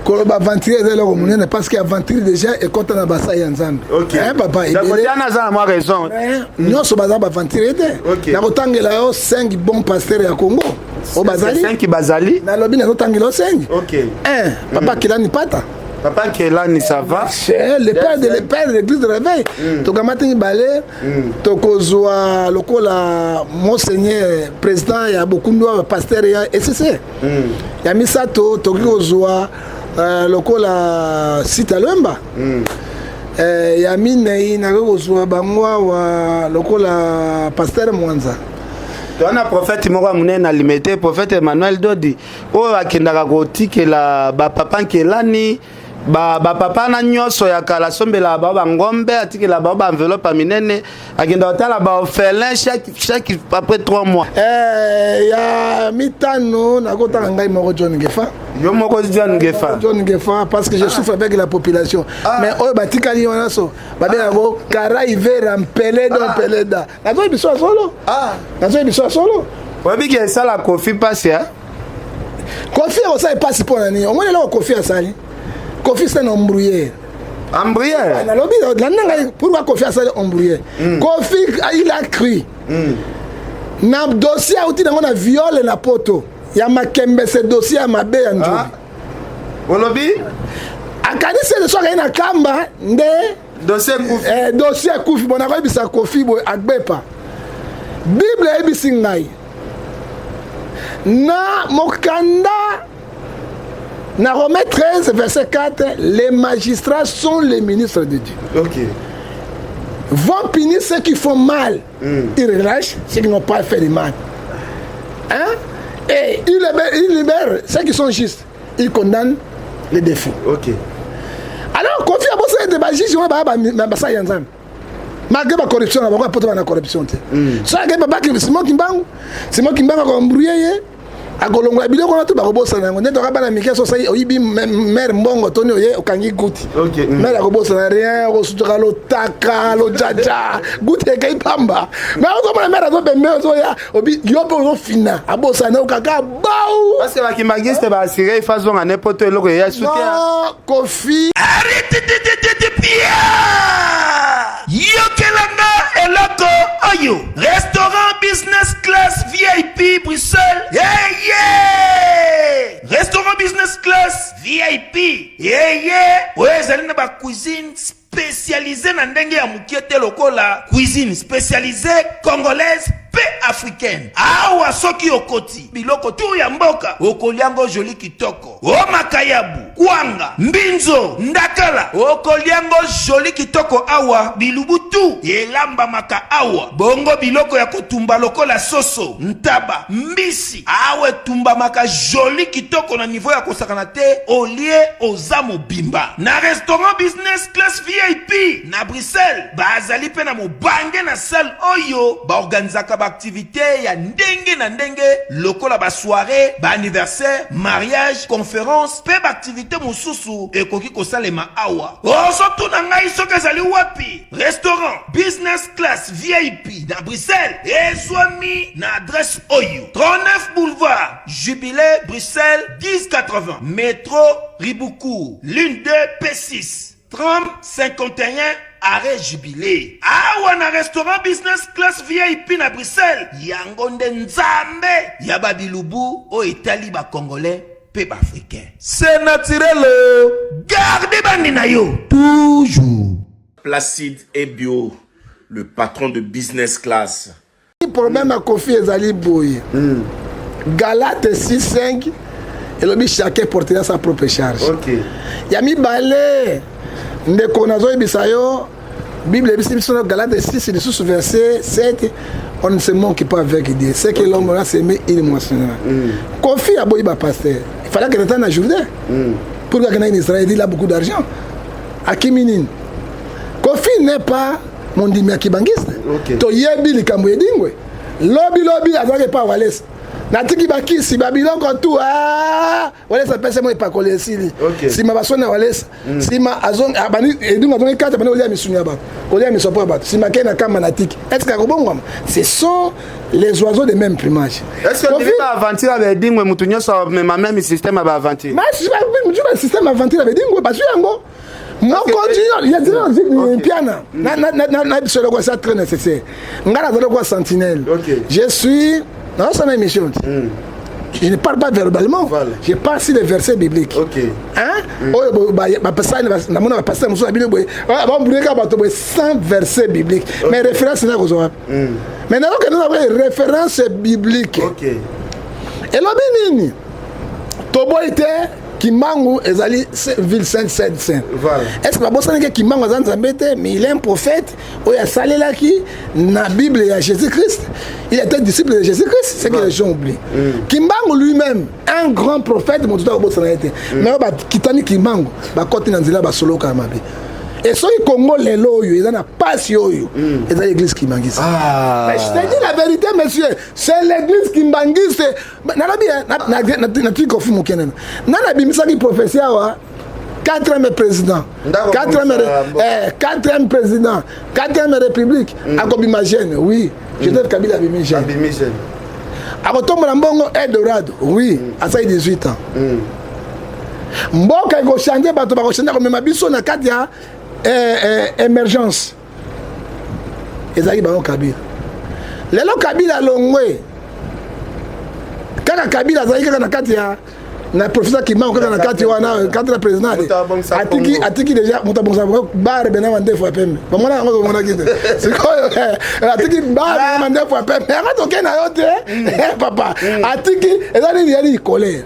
koloba aventurier eza eloko monene parce que aventure déjà ekota na basai ya Nzambe. Hein, papa, Donc, ebele. Diana aza na mwa raison. Mais, nyonso baza ba aventurier te. Nakotangela yo 5 bons pasteurs ya Congo. Oyo bazali. 5 bazali. Nalobi nazotangela yo 5. 1, papa Kelani Pata. Papa Kelani, ça va? C'est le père de, le père de l'église de réveil. Tokamati mibale, tokozwa lokola monseigneur président ya bokundu ya pasteur ya ECC. Ya misato tokoki kozwa lokola Sita Lwemba. Ya minei nakoki kozwa bango awa lokola pasteur Mwanza. Towana prophète moko ya monene na Limete, prophète Emmanuel Dodi, oyo akendaka kotikela ba papa Nkelani, ba papa na nyonso ya kala, asombelaka bango ba ngombe, atikela bango ba enveloppe ya minene, akendaka kotala ba orphelin chaque après 3 mois. Ya mitano nakotanga ngai moko John Ngefa. Yo moko John Ngefa. John Ngefa parce que je souffre avec la population. Mais oyo batikali wana so, babengaka yango Karai Vera Mpeleda, Mpeleda. Nazoyi biso ya solo. Nazoyi biso ya solo. Oyebi ke esala Koffi pasi, hein? Koffi akosala pasi mpo na nini? Omoni eloko Koffi asali? Koffi c'est un embrouilleur. Embrouilleur? Ah, nalobi, landa ngai, pourquoi Koffi asali embrouilleur? Koffi, il a cru. Na dossier auti nango na viol na poto. Ya Makembe, ce dossier ya mabe ya Nzuri. Olobi? Akanisi ete soki aye na Kamba nde dossier ekufi. Dossier ekufi. Bon, nakoyebisa Koffi boye agbepa. Bible eyebisi ngai na mokanda na Romains 13 verset 4, les magistrats sont les ministres de Dieu. Vont punir ceux qui font mal. Ils relâchent ceux qui n'ont pas fait de mal. Hein? Et ils libèrent ceux qui sont justes. Ils condamnent les défauts. Alors, Koffi a bossé des juges, on va ba ba sa yanzam. Malgré la corruption, on va pas la corruption. Ça, c'est papa qui Simon Kimbangu. Simon Kimbangu a embrouillé. Akolongola biloko wana to bakobosana yango. Nde toka bana mike so osali oyibi mère mbongo toni oye okangi guti. Mère akobosana rien, okosutuka lotaka, lojaja, guti ekei pamba. Mais ozomona mère azobembe ozoya, obi yo mpe ozofina, abosana okaka bau. Parce que ba kimbangiste ba assuré il faut zonga ne poto eloko ya soutien. Non, Koffi. Yokelanga eloko oyo. Restaurant business class VIP Bruxelles. Yeah, yeah! Restaurant business class VIP. Yeah, yeah! Oyo ezali na ba cuisine spécialisée na ndenge ya mokie te lokola cuisine spécialisée congolaise. mpe africaine. Awa soki okoti biloko tu ya mboka okoliango joli kitoko. O makayabu, kwanga, mbinzo, ndakala okoliango joli kitoko. Awa bilubu tu elambamaka awa. Bongo biloko ya kotumba lokola soso, ntaba, mbisi awa etumbamaka joli kitoko na niveau ya kosakana te. Olie oza mobimba. Na restaurant Business Class VIP na Bruxelles bazali mpe na mobange na salle oyo baorganizaka baaktivité ya ndenge na ndenge lokola basoirée, baanniversaire, mariage, conférence mpe baaktivité mosusu ekoki kosalema awa. Ozotuna ngai soki ezali wapi? Restaurant Business Class VIP na Bruxelles ezwami na adresse oyo: 39 boulevard Jubilé, Bruxelles 1080, métro Ribaucourt, ligne 2 P6, tram 51, arrêt Jubilé. Awa na restaurant Business Class VIP na Bruxelles, yango nde nzambe ya babilubu oyo etali bacongolais mpe baafricain. C'est naturel, garde bandi na yo toujours. Placide Ebio, le patron de Business Class. Problème ya Kofi ezali boye: Galate 6 5 elobi chacun portera sa propre charge. Ya mibale, ndeko, nazoyebisa yo, Bible ebisi biso na Galate 6 lisusu verset 7: on ne se moque pas avec Dieu, ce que l'homme a semé, il moissonnera. Kofi aboyi bapasteur. Il fallait que na Jourdain pour akenda en Israël, il a beaucoup d'argent. Akimi nini? Kofi n'est pas mondimi ya kibangiste. Toyebi likambo Edingwe lobi lobi azalaki epa Walesa, natiki bakisi babiloko tu. Ah, Walesa apesi mo epakoli esili. Nsima basoni na Walesa, nsima Edingwe azongi kati, abandi kolia misuni ya bato, kolia misopo ya bato. Nsima akei na kamba na tiki est-ce akobongwama? Ce sont les oiseaux de même plumage. Est-ce que baaventure ya baEdingwe, motu nyonso amema même système ya baaventure? Système aventure ya baEdingwe bazwi yango mokonzi ya Mpiana na biso. Eloko eza très nécessaire, ngai nazali kwa sentinelle. Je suis nazosala émission te, je ne parle pas verbalement. Je parle sur les versets bibliques. Hein? Oyo bapasani namona bapasteur mosusu na bino boye bambuleka bato boye sans verset biblique. Mais référence na kozwa wapi? Mais nazokende na référence biblique. Elobi nini? Toboyi te, Kimbangu ezali ville sainte, sainte, sainte. Est ce que babosani ke Kimbangu aza Nzambe te? Mais il est un prophète oyo asalelaki na Bible ya Jésus Christ. Il était disciple de Jésus Christ, c'est que les gens oublient. Kimbangu lui-même, un grand prophète, moto akobosana ye te. Mais oyo bakitani Kimbangu bakoti na nzela basoloka ya mabe. E soki Congo lelo oyo eza na pasi oyo, eza l'église kimbangiste. Mais je te dis la vérité, monsieur, c'est l'église kimbangiste. Nalobi natiki Kofi mokenene nani abimisaki prophétie awa: quatrième président, quatrième président, quatrième république, akobima jeune. Oui, Joseph Kabila abimi jeune. Akotombola mbongo Eldorado. Oui, asali 18 ans. Mboka ekochange, bato bakochange, akomema biso na kati ya émergence. Ezalaki bango Kabila. Lelo Kabila alongwe kaka, Kabila azalaki kaka na kati ya na professeur Kimbangu kaka na kati wana, kati na président atiki, atiki déjà moto abongisa bar bena mandefu ya pembe. Bamona yango, tomonaki te. Sikoyo atiki bar bena mandefu ya pembe, yango toke na yo te papa. Atiki eza nini? Yani colère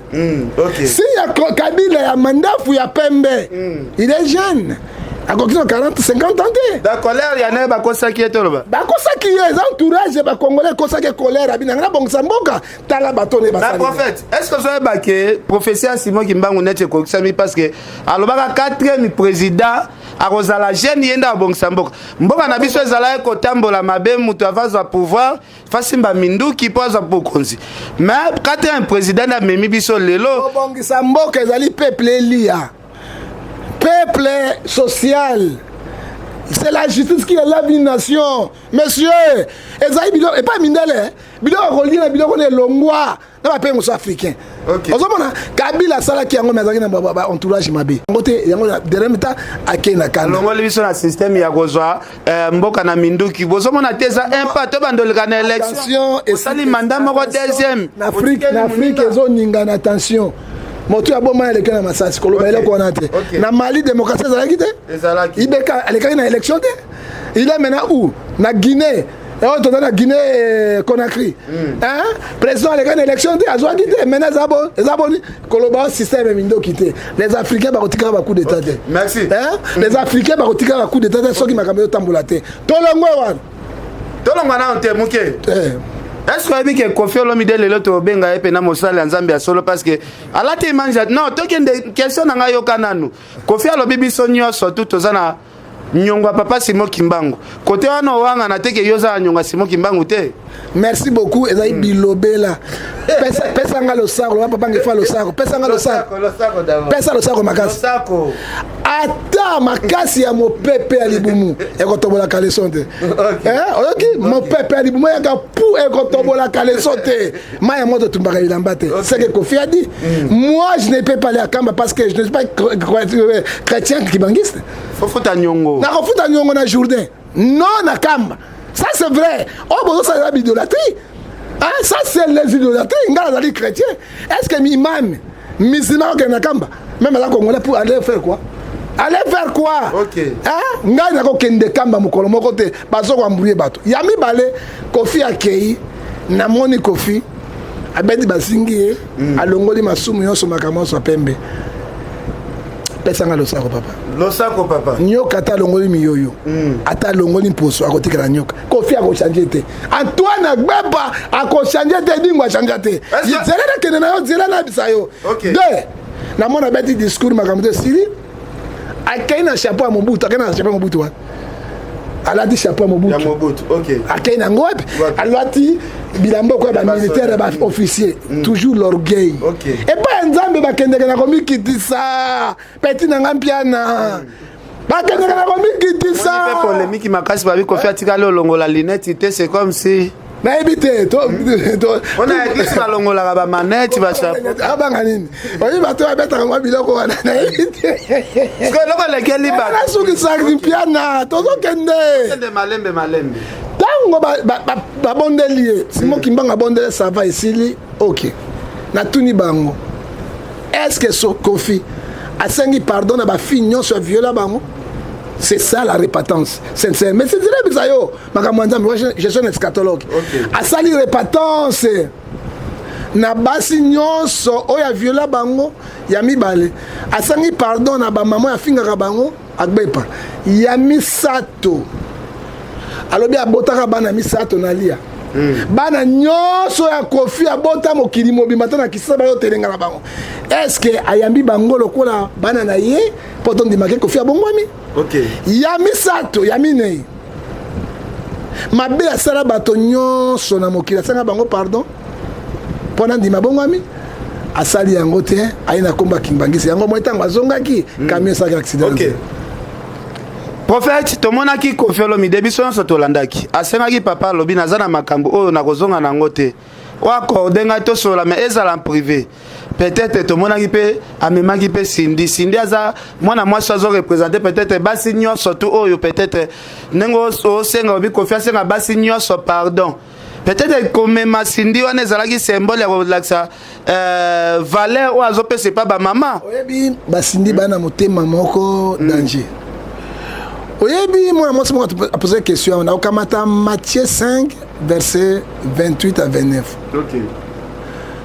si ya Kabila ya mandefu ya pembe. Il est jeune, akoki na 40 50 ans te. Da colère ya naye, bakosaki ye, toloba. Bakosaki ye, eza entourage bacongolais ekosaki. Colère abi nanga nabongisa mboka, tala bato ne. Basali. Prophète, est ce que ozoyeba ke prophétie ya Simon Kimbangu neti ekokisami? Parce que alobaka quatrième président akozala jeune, ye nde abongisa mboka. Mboka na biso ezalaki kotambola mabe, moto avazwa pouvoir fasimba minduki mpo azwa bokonzi, mais quatrième président nde amemi biso lelo. Kobongisa mboka ezali peuple elia, peuple social. C'est la justice qui élève une nation, monsieur. Ezali biloko epai mindele, biloko kolia na biloko na elongwa na bapays mosusu africain. Ozomona Kabila asalaki yango, mais azalaki na entourage mabe. Yango te, yango dernier ta akei na kanda. Alongoli biso na système ya kozwa mboka na minduki. Bozomona te, eza un pas to bandoleka na élection, osali mandat moko, deuxième. Na Afrique ezoninga na tension. Moto ya boma aleki na masasi koloba eloko wana te. Na Mali démocratie ezalaki te, Ibeka alekaki na élection te. Il est maintenant où? Na Guinée. Oyo toza na Guinée eh, Conakry. Hein? Président aleka na élection te, azwaki te. Maintenant eza bon, eza boni koloba système mindoki te. Les Africains bakotikaka ba coup d'état te. Merci. Hein? Les Africains bakotikaka ba coup d'état te soki makambo ezotambola te. Tolongwe wana. Tolongwa nano te moke. Eh. Est-ce que oyebi ke Koffi Olomide lelo tobenga ye mpena mosali ya Nzambe ya solo parce que alati image non tokende question na ngai yoka nanu. Koffi alobi biso nyonso tu toza na nyongo ya papa Simon Kimbangu. Kote wana owangana te ke yo oza na nyongo ya Simon Kimbangu te. Merci beaucoup ezali bilobela. Pesa pesa nga losako, loba papa ngefa losako. Pesa nga losako. Pesa losako makasi. Losako. Ata makasi ya mopepe ya libumu ekotobola caleçon te. Eh, oyoki mopepe ya libumu yaka pu ekotobola caleçon te. Mai ya moto etumbaka bilamba te. C'est que Koffi a dit. Moi je ne peux pas aller à Kamba parce que je ne suis pas chrétien kimbanguiste. Fofuta nyongo. Nakofuta nyongo na Jourdain. Non na Kamba. Ça c'est vrai. Oh bozosala idolâtrie. Hein, ça c'est les idolâtries. Nga nazali chrétien. Est-ce que imam musulman okende na Kamba? Même aza congolais pour aller faire quoi? Aller faire quoi? Ok. Hein? Ngai nakokende Kamba mokolo moko te bazo koembrouiller bato. Ya mibale Koffi akei namoni Koffi abeti bazingi ye alongoli masumu nyonso makambo nyonso ya pembe. Pesanga losako papa. Losako papa. Nyoka ata alongoli miyoyo. Ata alongoli mposo akotikala nyoka. Koffi akochange te. Antoine Agbeba akochange te, Dingo achange te. Nzela nakende na yo, nzela nayebisa yo. Deux, namona abeti discours makambo te esili. Akei na chapeau ya Mobutu, akei na chapeau ya Mobutu wana. Alati chapeau ya Mobutu. Ya Mobutu, ok. Akei nango wapi? Alati bilamba okoya ba militaire ba officier. Toujours l'orgueil. Epai ya Nzambe bakendeke na komikitisa. Petit na nga mpiana. Bakendeke na komikitisa. Mpe polémique makasi babi Koffi atikali olongola lunette te, c'est comme si nayebi te mpona église balongolaka bamanete bachapeau. Abanga nini? Oyebi bato babetaka mwa biloko wana, nayebi te. Eloko elekeli bato. Nasukisaka mpiana, tozokende. Kende malembe malembe. Ntango babondeli ye Simon Kimbangu abondeli, ça va, esili, ok. Natuni bango, est ce que so Koffi asengi pardon na bafille nyonso ya viola bango? C'est ça la repentance sincère. Mais c'est bisa yo makambo ya Nzambe. Moi, je suis un eschatologue. Asali repentance na basi nyonso oyo aviola bango? Ya mibale, asangi pardon na bamama oyo afingaka bango Agbepa? Ya misato, alobi abotaka bana misato na lia. Bana nyonso ya Koffi abota mokili mobimba te na kisasa bayotelenga na bango, est-ce ayambi bango lokola bana na ye mpo tondimake Koffi abongwami? Ya misato, ya minei, mabe asala bato nyonso na mokili, asanga bango pardon mpo na ndima bongwami? Asali yango te. Aye na kombo ya Kimbanguiste yango moi ntango azongaki, camion esalaki accident. Prophète, tomonaki Koffi Olomide, biso nyonso tolandaki, asengaki papa, alobi naza na makambo oyo nakozonga nango te, oyo accorde ngai tosolola mais ezala en privé. Peut-être tomonaki mpe amemaki mpe Cindy. Cindy aza mwana mwasi azoreprésente peut-être basi nyonso tu oyo peut-être ndenge osenga obi Koffi asenga basi nyonso pardon. Peut-être komema Cindy wana ezalaki symbole ya kolakisa valeur oyo azopesa epa bamama. Oyebi basindi bana motema moko danger. Oyebi mwana mwasi moko apose question na okamata Matthieu 5 verset 28 à 29.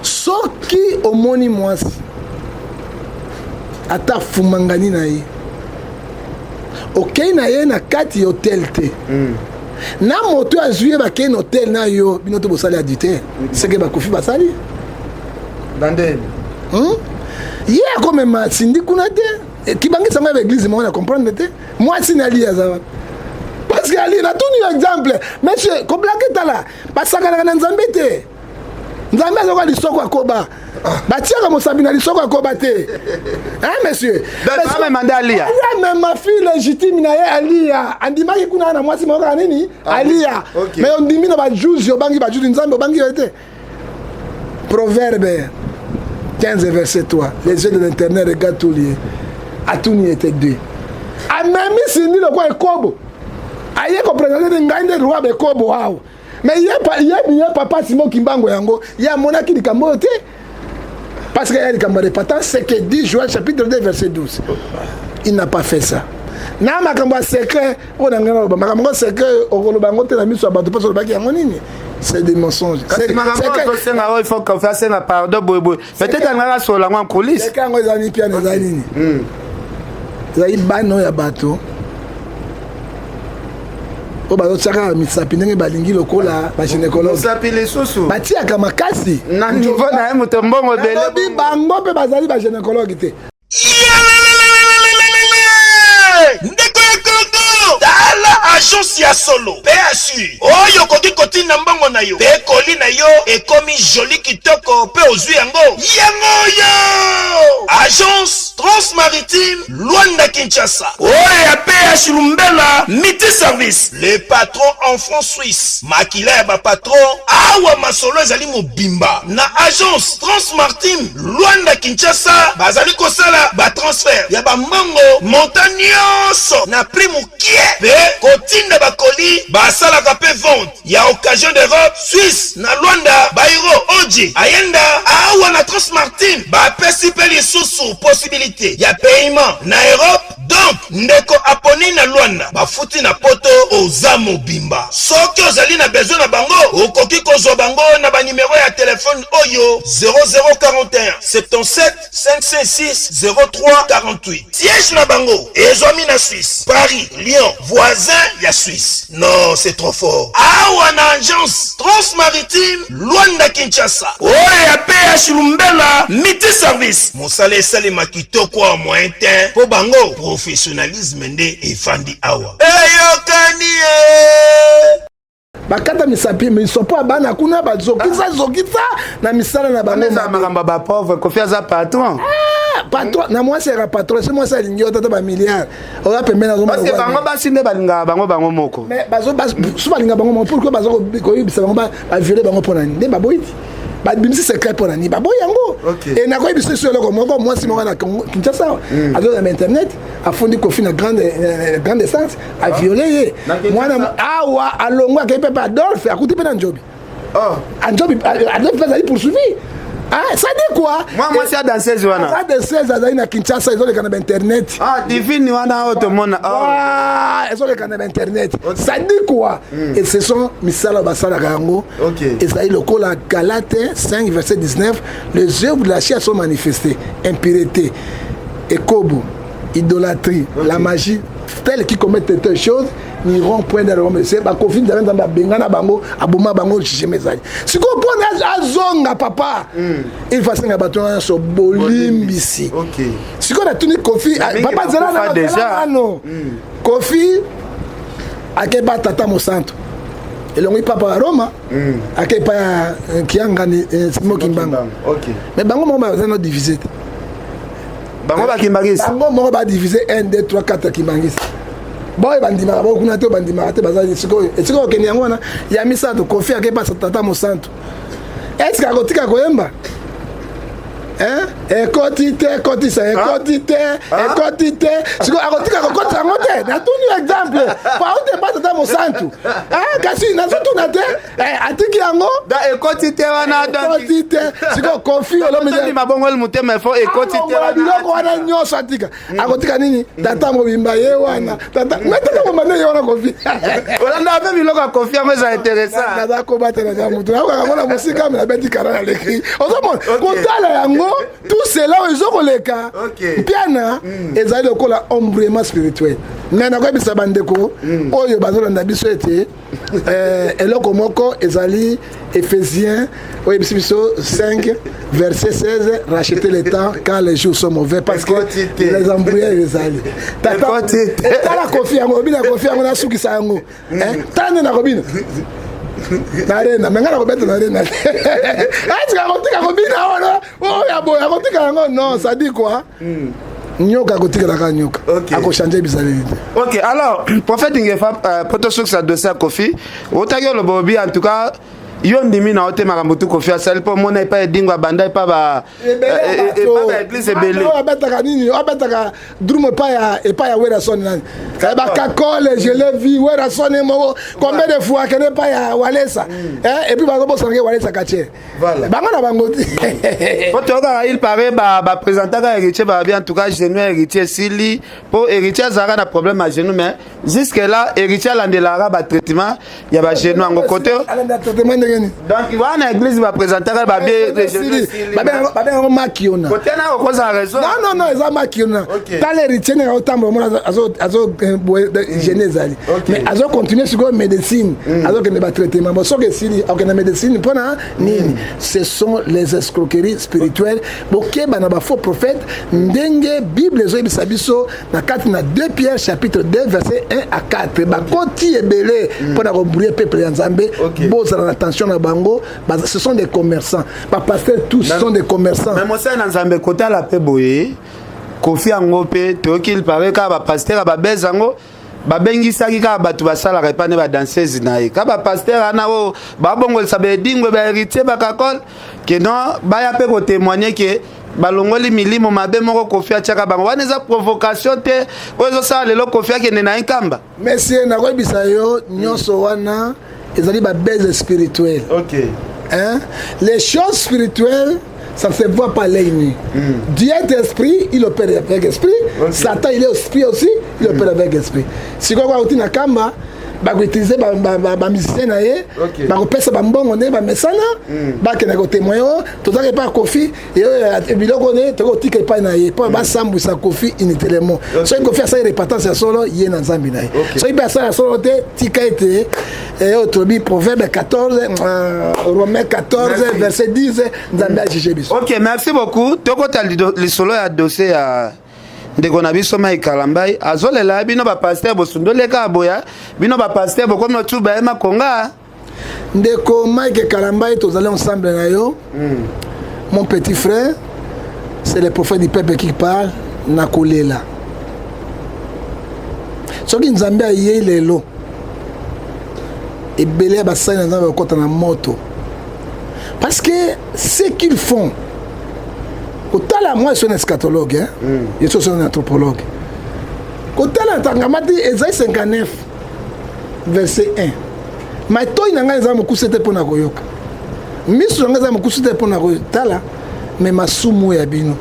Soki omoni mwasi ata afumangani na ye, okei na ye na kati ya hotel te, na moto azwi ye, bakei na hotel na yo, bino to bosali adultère, seke bakofi basali. Bandeni. Ye akomema Cindy kuna te. Kibangisa ngo ya baeglise moko na comprendre te. Mwasi na ali aza wana parce que ali natuni yo exemple, monsieur koblake. Tala, basakanaka na Nzambe te. Nzambe azoka lisoko akoba, batiaka mosapi na lisoko akoba te, hein monsieur. Amema nde alia. Amema fille légitime na ye alia. Andimaki kuna na mwasi moko kaka nini alia. Mais ondimi na bajuzi, obangi bajuzi, Nzambe obangi yo te. Proverbe 15 verset 3: les yeux de l'Éternel regardent tous les atuni ete deux. Amemi Cindy lokwa ekobo, aye koprésente te ngai nde roi bekobo awa. Mais ye ye papa Simon Kimbango yango ye amonaki likambo oyo te parce que ya likambo ya repentance, ce que dit Joël chapitre 2 verset 12. Il n'a pas fait ça. Na makambo ya secret oyo na ngai naloba, makambo yango secret, okoloba yango te na miso ya bato mpo olobaki yango nini? C'est des mensonges. Kasi makambo oyo tosenga oyo, il faut Kofi asenga pardon boyeboye, peut-être alingaka asola yango en coulisse. Secret yango ezali piano, ezali nini? Ezali bana oyo ya bato oyo bazotiaka misapi ndenge balingi lokola bagynécologue. Mosapi lisusu. Batiaka makasi. Na niveau na ye, moto mbongo ebele. Nalobi bango mpe bazali bagynécologue te. Ndeko ya Kongo, tala agence ya solo PSU oyo okoki kotinda mbongo na yo mpe colis na yo ekomi joli, kitoko mpe ozwi yango. Yango oyo agence Transmaritime Lwanda Kinshasa, oyo ya PH Lumbela Multi Service, le patron en franc suisse, makila ya bapatron. Awa masolo ezali mobimba na agence Transmaritime Lwanda Kinshasa. Bazali kosala batransfert ya bambongo montant nyonso na prix mokie mpe kotinda bacolis. Basalaka mpe vente ya occasion d'Europe, Suisse na Lwanda, baeuro oji ayenda. Awa na Transmartine bapesi mpe lisusu possibilité ya paiement na Europe. Donc ndeko aponi na Lwanda, bafuti na Poto, oza mobimba. Soki ozali na besoin na bango, okoki kozwa bango na banimero ya telefone oyo: 0041 77 556 03 48. Siège na bango ezwami na Suisse, Paris, Lyon, voisin ya Suisse. Non, c'est trop fort. Awa na agence Transmaritime Lwanda Kinshasa, oyo ya PH Lumbela Multi Service, mosala esalema kitoko ya moyen te mpo bango professionnalisme nde efandi awa. Eyokani ye. Bakata misapi, misopo ya bana kuna, bazokisa zokisa na misala na bango. Eza makambo ya bapauvre. Kofi aza patron. Ah, patron na mwasi yaka patron. Se mwasi alingi yo, tata bamilliard oza pembeni. Parce que bango basi nde balingaka bango bango moko. Mais so balinga bango moko, pourquoi baza koyebisa bango baviole bango? Mpo na nini nde baboyi ti babimisi secret? Mpo na nini baboyi yango? E nakoyebi biso eloko moko: mwasi moko na Kinshasa azoza na internet, afundi Kofi na grande essence, aviole ye mwana. Awa alongwe, akei mpe Adolphe, akuti mpe na Njobi. Anjobi, Adolphe mpe azali poursuivi. Ah, ça dit quoi? Mwa mwasi ya danseuse wana. Aza danseuse, azali na Kinshasa, ezoleka na bainternet. Ah, divine wana oyo tomona. Ah, ezoleka na bainternet. Ça dit quoi? Et ce sont misala basalaka yango. Ezali lokola Galate 5 verset 19: les œuvres de la chair sont manifestées, impureté, ekobo, idolâtrie, la magie. Tels qui commettent de telles choses n'iront point dans le royaume de Bakofi. Nzambe, Nzambe abengana bango, aboma bango, jugement ezali. Sikoyo mpona azonga papa, il faut asenga bato nyonso bolimbisi. Sikoyo natuni Kofi, papa, zela nano. Kofi akeba tata mosantu elongi, papa ya Roma, ake epai ya Kiangani, Simo Kimbangu. Mais bango moko baza no divise te. Bango bakimbangisi. Bango moko badivise 1 2 3 4 kimbangisi. Boyo bandimaka bango kuna te, bandimaka te. Baza sikoyo esika okende yango wana ya misato. Kofi akepa tata mosantu, est-ce akotika koyemba? Ekoti te, ekotisa, ekoti te, ekoti te. Sikoyo akotika kokotisa yango te? Natuni exemple paute mpa tata mosantu, kasi nazotuna te, atiki yango. Ekoti te wana. Ekoti te. Sikoyo Kofi Olomide mabongoli motema, efo ekoti te. Biloko wana nyonso atika, akotika nini? Tata mobimba ye wana, tata me tata mobimba nde ye wana Kofi. Olanda mpe biloko ya Kofi, yango eza intéressant. Naza kobatela za motu, nakokaka mona mosika me nabeti kara na leki. Ozomona kotala yango, tout cela oyo ezokoleka mpiana ezali lokola embrouillement spirituel. Mais nakoyebisa bandeko oyo bazolanda biso ete eloko moko ezali Éphésiens oyebisi biso 5 verset 16: racheter le temps car les jours sont mauvais, parce que les embrouilles ezali. Tala Kofi yango, obina Kofi yango, nasukisa yango. Tala nde nakobina na arena, me ngai nakobeta na arena. Atika kotika kobina wana oyo ya boye, akotika yango. Non, ça dit quoi? Nyoka akotikalaka nyoka, akochange bizaleli te. Ok, alors prophète Ngefa, po tosukisa dossier ya Kofi, otaki oloba obi en tout cas Yo ndimi na yo te makambo tu Kofi asali mpo omona epai Edingo abanda epa ba epa ba église ebele. Oyo abetaka nini? Oyo abetaka drum epai ya epai ya Werrason nani? Bakakole, je l'ai vu Werrason ye moko combien de fois akende epai ya Walesa. Et puis bazobosana ke Walesa quartier. Bango na bango te. Po toyokaka, il paraît baprésentaka Héritier, babi en tout cas genou Héritier esili, mpo Héritier azalaka na problème ya genou, mais jusque là Héritier alandelaka batraitement ya bagenou yango kote. Alanda traitement ndenge nini? Donc wana église baprésentaka babie. Babengango makiona. Kote na okozala raison. Non, non, non, eza makiona. Tala Héritier ndenge azotambola, mona azo genou ezali, mais azocontinue sikoyo médecine, azokende batraitement. Bon, soki esili, akokende médecine mpona nini? Ce sont les escroqueries spirituelles. Bokeba na bafaux prophète, ndenge Bible ezoyebisa biso na kati na 2 Pierre chapitre 2 verset 1 à 4. Bakoti ebele mpona koembrouiller peuple ya Nzambe. Bozala na attention na bango. Ce sont des commerçants. Bapasteur tous sont des commerçants. Mais mosali na Nzambe, kotala mpe boye, Kofi yango mpe toyoki, il paraît kaka bapasteur ya babese yango babengisaki kaka bato basalaka epai nde badanseuse na ye, kaka bapasteur wana oyo babongolisa baedingwe, bahéritier, bakakole, ke non, baya mpe kotémoigne ke balongoli milimo mabe moko Kofi atiaka bango. Wana eza provocation te oyo ezosala lelo Kofi akende na ye Nkamba? Monsieur, nakoyebisa yo, nyonso wana ezali babase spirituelle. Hein? Les choses spirituelles, ça ne se voit pas l'œil nu. Dieu est esprit, il opère avec esprit. Satan, il est esprit aussi, il opère avec esprit. Sikoyo auti na Kamba, bakoutilize bamusicien na ye, bakopesa bambongo nde bamesana, bakende kotémoigne o tozalaki epai ya Kofi, biloko nde tokotika epai na ye mpo basambwisa Kofi inutilement. Soki Kofi asali repentance ya solo, ye na Nzambe na ye. Soki mpe asali ya solo te, tika ete oyo tolobi Proverbe 14, Romain 14 verset 10, Nzambe ajuge biso. Ok, merci beaucoup. Tokota lisolo ya dossier ya ndeko na biso Mike Kalambai. Azolela bino bapasteur, bosundoleka boya, bino bapasteur bokomi otuba ye makonga. Ndeko Mike Kalambai, tozali ensemble na yo, mon petit frère. C'est le prophète du peuple qui parle. Nakolela soki Nzambe ayei lelo, ebele ya basali na Nzambe bakota na moto, parce que ce qu'ils font, kotala, moi je suis un eschatologue, hein? Je suis un anthropologue. Kotala tangama te Esaïe 59 verset 1: matoi na ngai eza mokuse te mpo na koyoka, miso na ngai eza mokuse te mpo na kotala, mais masumu ya bino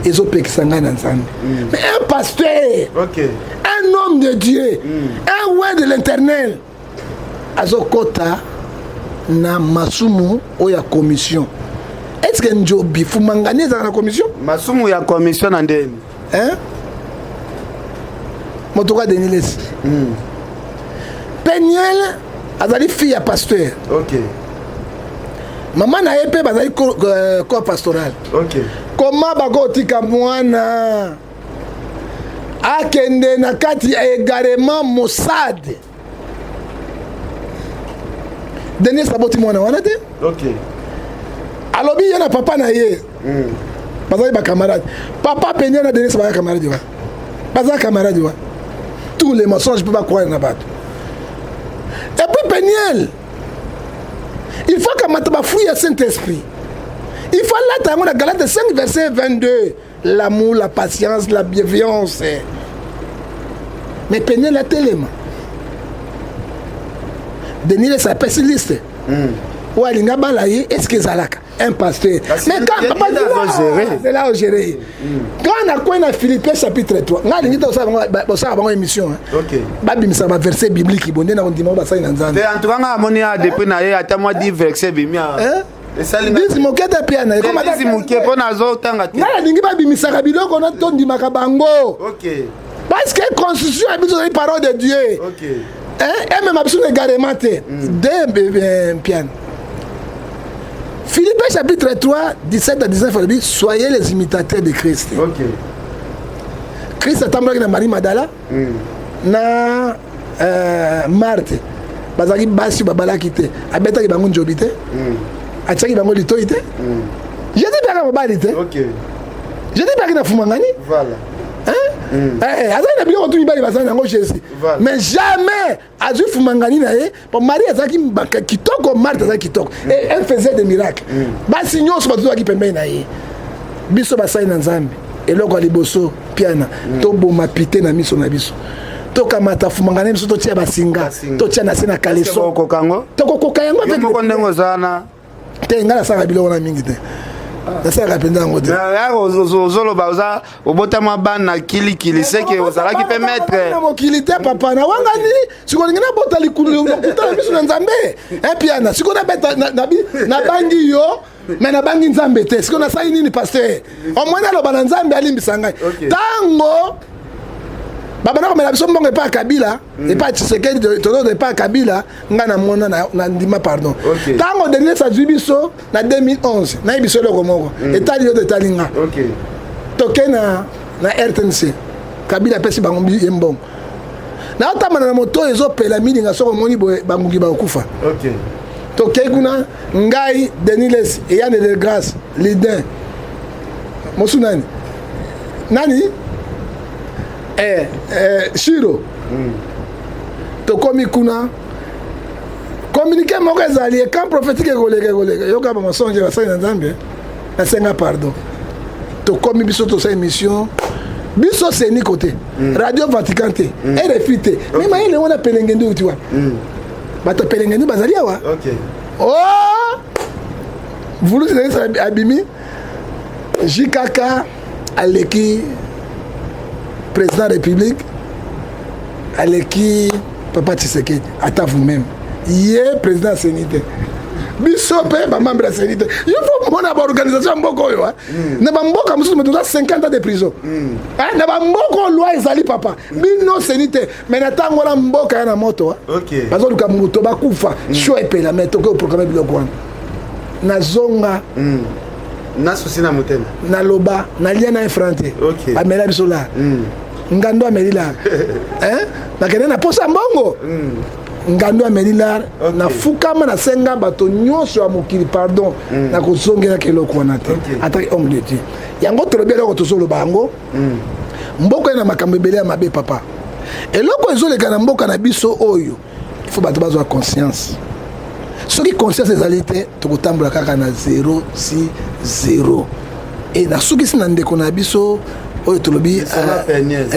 ezopekisa ngai na Nzambe. Mais un pasteur, un homme de Dieu, un oint de l'Éternel azokɔta na masumu oyo ya commission. Est ce que njobi fumangani ezalaka na commission? Masumu ya commission na ndeni? Hein? Moto ka Denis Lesi, Peniel azali fille ya pasteur. Mama na ye mpe bazali corps pastoral. Koma bakotika mwana akende na kati ya égarement Mossad. Denis aboti mwana wana te. Alobi ye na papa na ye bazali bacamarade. Papa Peniel na Denis baza camarade wana, baza camarade wana. Tous les mensonges mpe bacroire na bato. Et puis Peniel, il faut kamata bafruit ya Saint Esprit, il faut alata yango na Galate 5 verset 22: l'amour, la patience, la bienveillance. Mais Peniel atelema, Denis Lesi apesi liste oyo alingi abala ye. Est ce que ezalaka un pasteur? Mais quand papa zela ogéré, quand nakwei na Philippiens chapitre 3, ngai alingi te bosala bango émission, babimisaka baverset biblique bo nde na kondima oyo basali na Nzambe. En tout cas nga amoni ya depuis na ye ata mwa 10 verset bimi. 10 moke te, pia na ye. Moke mpo nazotanga te. Ngai nalingi babimisaka biloko na tondimaka bango, parce que constitution ya biso ezali parole de Dieu. Emema biso na égarement te. De piane Philippiens chapitre 3 17 à 19 alobi: soyez les imitateurs de Christ. Christ atambolaki na Marie Madala na Marthe, bazalaki basi babalaki te. Abetaki bango njobi te, atiaki bango litoi te. Jésus mpe aka mobali te. Jésus mpe aki na fumangani. Eh, azali na biloko tu mibali bazali nango jésus, mais jamais azwi fumangani na ye po Marie azalaki kitoko, Marthe azalaki kitoko et elle faisait des miracles. Basi nyonso bato tozalaki pembeni na ye. Biso basali na Nzambe, eloko ya liboso piana, toboma pite na miso na biso, tokamata fumangani biso, totia basinga, totia na se na kaleso. Tokokoka yango. Moko ndenge oza wana. Te, ngai nasalaka biloko na mingi te, nasalaka mpenza yango te. Ozoloba oza obotama bana kilikili, seke ozalaki mpe maître. Na mokili te, papa, na wangani. Sikoyo olingi nabota lokuta na miso na Nzambe epiana? Sikoyo nabeta, nabangi yo, me nabangi Nzambe te. Sikoyo nasali nini, pasteur? Omoni, aloba na Nzambe alimbisa ngai. Ntango babanda komela biso mbongo epai ya Kabila, epai ya Tshisekedi, tozoza epai ya Kabila, ngai namona na ndima pardon. Ntango Denis azwi biso na 2011, nayebi biso eloko moko etali yo te, etali nga. Toke na RTNC, Kabila apesi bango ye mbongo. Naotambana na moto oyo ezopela milinga, soki omoni boye bangungi bakokufa. Tokei kuna, ngai, Denis Lessie, Eyane de Grâce, Lidin mosu, nani nani, Shiro. Tokomi kuna, communiqué moko ezali camp prophétique, ekoleka ekoleka, yoka bamasonge basali na Nzambe, nasenga pardon. Tokomi biso, tosala émission biso seniko te, Radio Vatican te, RFI te, me mayele wana pelenge nde uti wapi? Bato pelenge nde bazali awa. Oh, vulusi na abimi, JKK aleki président République, aleki papa Tshisekedi. Ata vous-même, ye président aseni te, biso mpe bamembre ya CENI te. Il faut mona baorganisation ya mboka oyo. Na bamboka mosusu moto oza 50 ans de prison. Na bamboka oyo loi ezali, papa, bino CENI te. Mais na ntango wana mboka ya na moto, bazoluka moto bakufa sho epela, mais tokoki koproclamer biloko wana. Nazonga na susi na motema. Naloba nalia na franc te. Bamela biso la ngando, ameli lar, nakende na posa mbongo, ngando ameli lar. Nafukama, nasenga bato nyonso ya mokili pardon, nakozongelaka eloko wana te. Ataki homme de Dieu, yango tolobi eloko tozoloba yango. Mboka ye na makambo ebele ya mabe, papa. Eloko ezoleka na mboka na biso oyo, il faut bato bazwa conscience. Soki conscience ezali te, tokotambola kaka na 0 si 0. E nasukisi na ndeko na biso oyo tolobi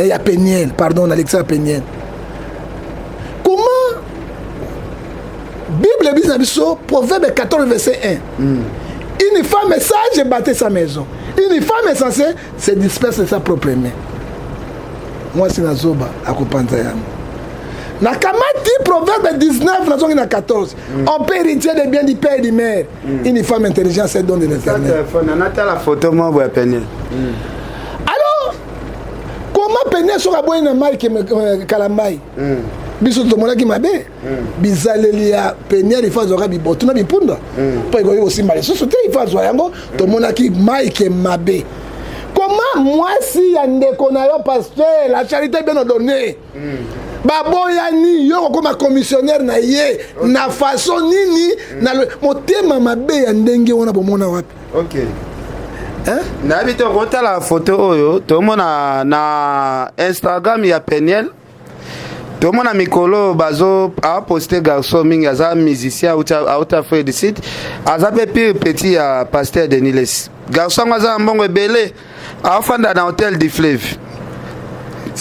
ya Peniel, pardon, na lekisa ya Peniel. Comment Bible ebisi na biso, Proverbe 14 verset 1: "Une femme sage bâtit sa maison, une femme insensée se disperse de sa propre main." Mwasi na zoba akopanza yango. Nakamati Proverbe 19, nazongi na 14: "On peut héritier des biens du père et du mère, une femme intelligente, c'est don de l'Éternel." Natala photo moko boya Peniel. Alors comment Peniel, soki aboyi na Mike Kalambai, biso tomonaki mabe bizaleli ya Peniel. Ifo azwaka bibotu na bipunda mpo ekoki kosimba lisusu te, ifo azwa yango. Tomonaki Mike mabe. Comment mwasi ya ndeko na yo, pasteur, la charité bien ordonnée, baboyani, yo kokoma commissionnaire na ye na façon nini? Na motema mabe ya ndenge wana, bomona wapi? Ok, nayebi te. Kotala foto oyo tomona na Instagram ya Peniel, tomona mikolo bazo aposte garçon mingi, aza musicien auta Afrique du Sud, aza mpe pire petit ya pasteur Denis Lessie. Garçon yango aza na mbongo ebele, aofanda na Hôtel du Fleuve.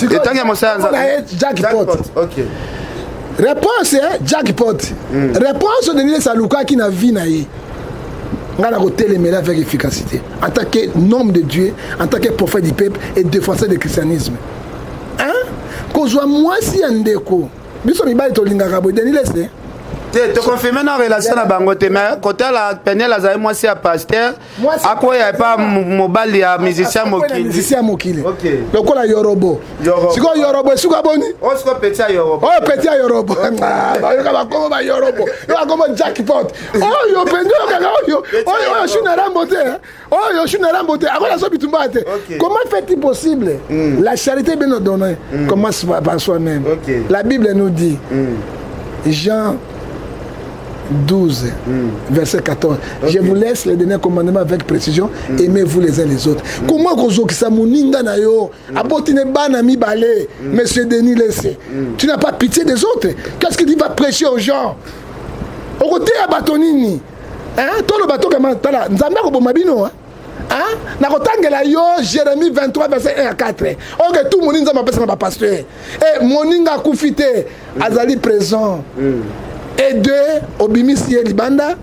Etangi ya mosala. Jackpot. Réponse, jackpot. Réponse, Denis Lessie alukaki na vie na ye. Ngai na kotelemela avec efficacité en tant que homme de Dieu, en tant que prophète du peuple et défenseur du christianisme, hein? Kozwa mwasi ya ndeko, biso mibali tolingaka boye, Denis Lessie. Te, toconfirme na relation na bango te, mais kotala Peniel azali mwasi ya pasteur, akoya epa mobali ya musicien mokili. Musicien ya mokili lokola Yorobo. Sikoyo Yorobo esuka boni? Oyo petit ya Yorobo. Oyo petit ya Yorobo, bayoka bakomo bayorobo, yo bakomo jackpot. Oyo mpenza oyokaka oyo oyo Shina Rambo te, oyo Shina Rambo te, akola so bitumba te. Comment fait-il possible? La charité bien ordonnée commence par soi-même. La Bible nous dit, Jean 12 verset 14. Je vous laisse le dernier commandement avec précision: aimez-vous les uns les autres. Comment kozokisa moninga na yo aboti ne bana mibale? Monsieur Denis Lesse, tu n'as pas pitié des autres? Qu'est-ce que tu vas prêcher aux gens? Okoteya bato nini? Toloba tokama, tala, Nzambe akoboma bino. Hein? Nakotangela yo Jérémie 23 verset 1 à 4. Oke tu moni Nzambe apesa na bapasteur e moninga akufi te, azali présent. Et deux, obimisi ye libanda,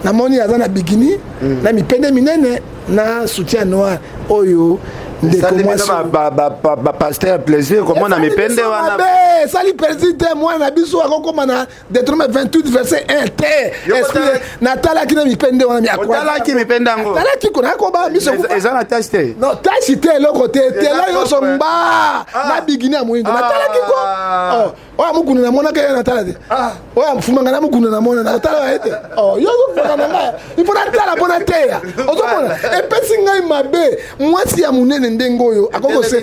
namoni aza na bikini na mipende minene na soutien noir oyo. Ndeko mwasi, bapasteur, plaisir komona mipende wana. Esali plaisir te. Mwana na biso akokoma na Deutéronome 28 verset 1 te. Esprit natalaki na mipende wana. Otalaki mipende yango? Talaki kona akoba miso. Eza na tache te? Non, tache te, eloko te, tela nyonso mba na bikini ya moyindo. Natalaki ko oyo mokuna namonaka ye, natala te. Oyo afumanga na mokuna namona, natala ye te. Yo ozofaka na ngai, ifo natala mpo nateya. Ozomona epesi ngai mabe. Mwasi ya monene ndenge oyo akoki,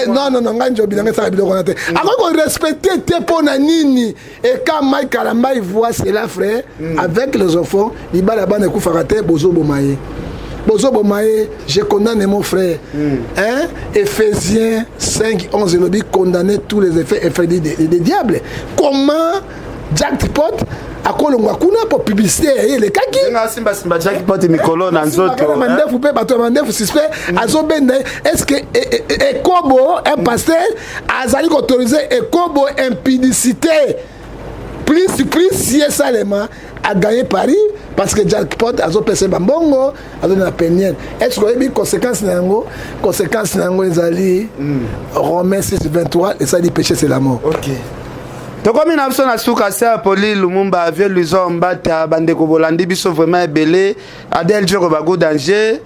non, non, non, ngai njobi nanga esala biloko wana te. Akoki korespecte te. Mpo na nini? Eka Mike Kalambay voit cela, frère, avec les enfants, libala bana ekufaka te. Bozoboma ye, bozoboma ye. Je condamne mon frère, hein? Éphésiens 5 11 elobi: condamner tous les effets infernaux des diables. Comment Jackpot akolongwa kuna mpo publicité ya ye elekaki? Asimbasimba Jackpot mikolo na nzoto. Mandefu mpe bato ya mandefu suspect azobenda ye. Est ce que ekobo, un pasteur azali koautoriser ekobo, impudicité plus plus ye esalema, agagné pari parce que Jackpot azopesa bambongo, azoni na peniel? Est ce que oyebi conséquence na yango? Conséquence na yango ezali Romain 6 23, esali péché, c'est la mort. Okay. Tokomi na biso na suka. Ser Poli Lumumba, vieux Luison Mbata, bandeko bolandi biso vraiment ebele, Adel Joko, Bago Danger,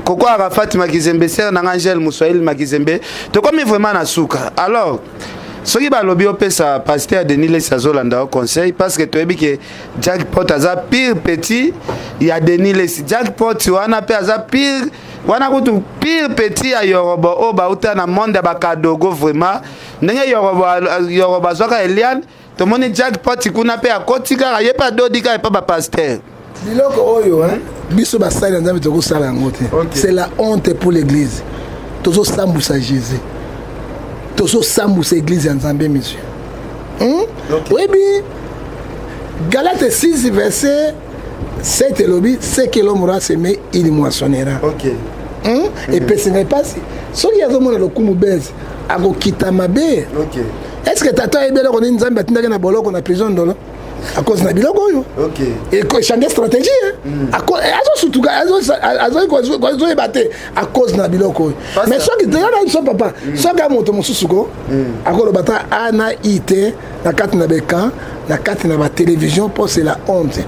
Koko Arafat Makizembe, ser nanga Angel Muswahili Makizembe, tokomi vraiment na suka. Alors soki balobi opesa pasteur Denis Lesi azolanda yo conseil, parce que toyebi ke Jackpot aza pire petit ya Denis Lesi. Jackpot wana mpe aza pire wana, kutu pire petit ya Yorobo oyo bauta na monde ya bakadogo. Vraiment, ndenge Yorobo azwaka Eliane, tomoni Jackpot kuna mpe akoti kaka, ye mpe adodi kaka epa bapasteur. Biloko oyo biso basali na Nzambe tokosala yango te. C'est la honte pour l'église. Tozosambwisa Jésus, tozosambwisa église ya Nzambe, monsieur. Oyebi Galate 6 verset 7 elobi: ce que l'homme aura semé, il moissonnera. Epesi ngai mpasi soki azomona lokumu bese akokita mabe. Est ce que tata ayebi eloko nini Nzambe atindaki na boloko na prison Ndolo à cause na biloko oyo? Echange stratégie, azosutuka, azoyeba te à cause na biloko oyo. Mais soki toya na biso, papa, soki ya moto mosusu ko akoloba ta a na i te na kati na baécran, na kati na batélévision, mpo c'est la honte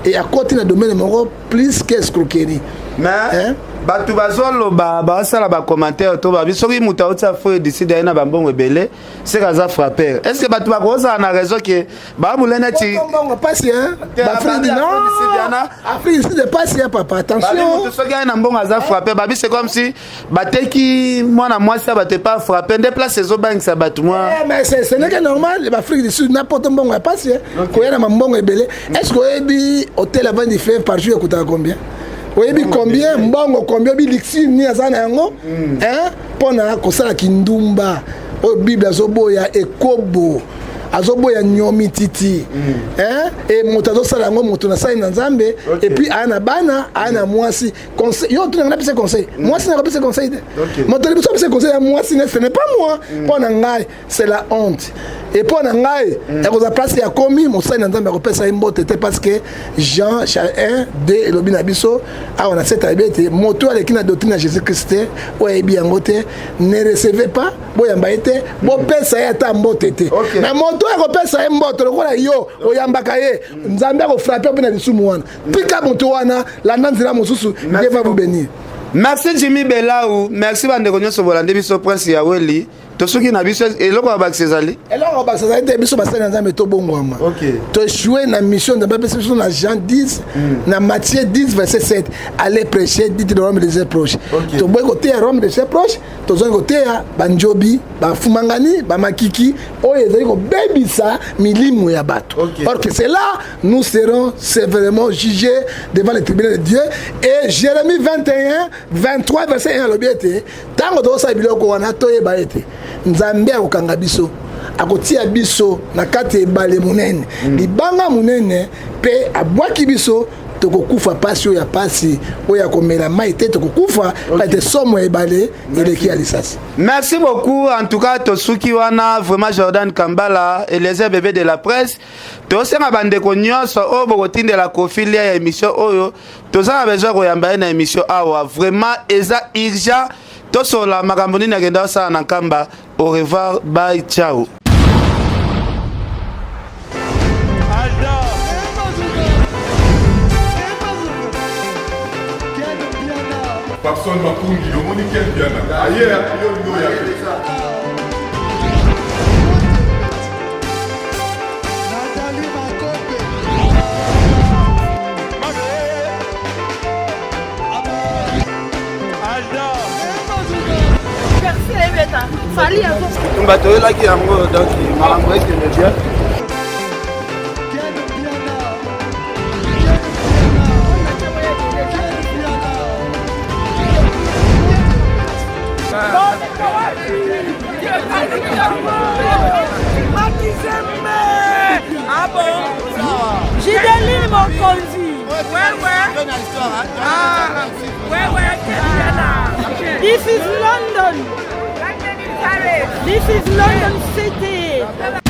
et akoti na domaine moko plus que escroquerie. Mais bato bazoloba, bazosala bacommentaire to babi soki moto auti Afrique du Sud, aye na bambongo ebele, seke aza frappeur. Est ce que bato bakozala na raison ke babule neti Mbongo pasi, Afrique, non, Afrique du Sud pasi, papa, attention. Moto soki aye na mbongo aza frappeur, babi c'est comme si bateki mwana mwasi ya bato epa frappeur, nde place ezobangisa bato mwa. Mais ce n'est que normal. Baafrique du Sud na poto, mbongo ya pasi, koya na mambongo ebele. Est ce que oyebi hôtel avant du fleuve par jour ekutaka combien? Oyebi combien mbongo, combien oyebi luxe nini aza na yango mpona kosala kindumba oyo Bible azoboya, ekobo azoboya, nyomi titi e moto azosala yango, moto nasali na Nzambe, et puis aya na bana, aya na mwasi. Yo tunanga napesa conseil, mwasi nakopesa conseil te. Moto liboso apesa conseil ya mwasi ne, ce n'est pas moi. Mpo na ngai c'est la honte. Et mpo na ngai ekozala place ya komi mosali na Nzambe akopesa ye mbote te, parce que Jean 1 2 elobi na biso awa na 7 ayebi ete moto aleki na doctrine ya Jésus Christ te, oyo ayebi yango te, ne recevez pas, boyamba ye te, bopesa ye ata mbote te. Mais moto oyo akopesa ye mbote lokola yo oyambaka ye, Nzambe akofrappe mpe na lisumu wana. Tika moto wana, landa nzela mosusu. Dieu va vous bénir. Merci Jimmy Belau, merci bandeko nyonso bolandi biso. Prince Yaweli. Tosuki na biso, eloko ya bakisa ezali? Eloko ya bakisa ezali te. Biso basali na Nzambe tobongwama, toéchoué na mission Nzambe apesi biso na Jean 10, na Matthieu 10 verset 7: "Allez prêcher, dites le royaume des proches." Toboyi koteya royaume de ses proches, tozongi koteya banjobi, bafumangani, bamakiki oyo ezali kobebisa milimo ya bato. Or que c'est là nous serons sévèrement jugés devant le tribunal de Dieu. Et Jérémie 21 23 verset 1 alobi ete ntango tozosala biloko wana, toyeba ete Nzambe akokanga biso, akotia biso na kati ya ebale monene, libanga monene, mpe abwaki biso. Tokokufa pasi oyo ya pasi oyo ya komela mai te. Tokokufa ete somo ya ebale eleki ya lisasi. Merci beaucoup. En tout cas, tosuki wana vraiment. Jordan Kambala, Eliezer, bébé de la presse, tosenga bandeko nyonso oyo bokotindela Kofi lien ya émission oyo. Toza na besoin koyamba ye na émission awa. Vraiment eza urgent, tosola makambo nini akenda kosala na Nkamba. Au revoir, bye, ciao. Papson Makungi, omoni Ken Piana aye, yo ndo ya. Bato oyelaki yango, donc makambo ekende bien. Gideline Mokonzi. This is London. This is London City.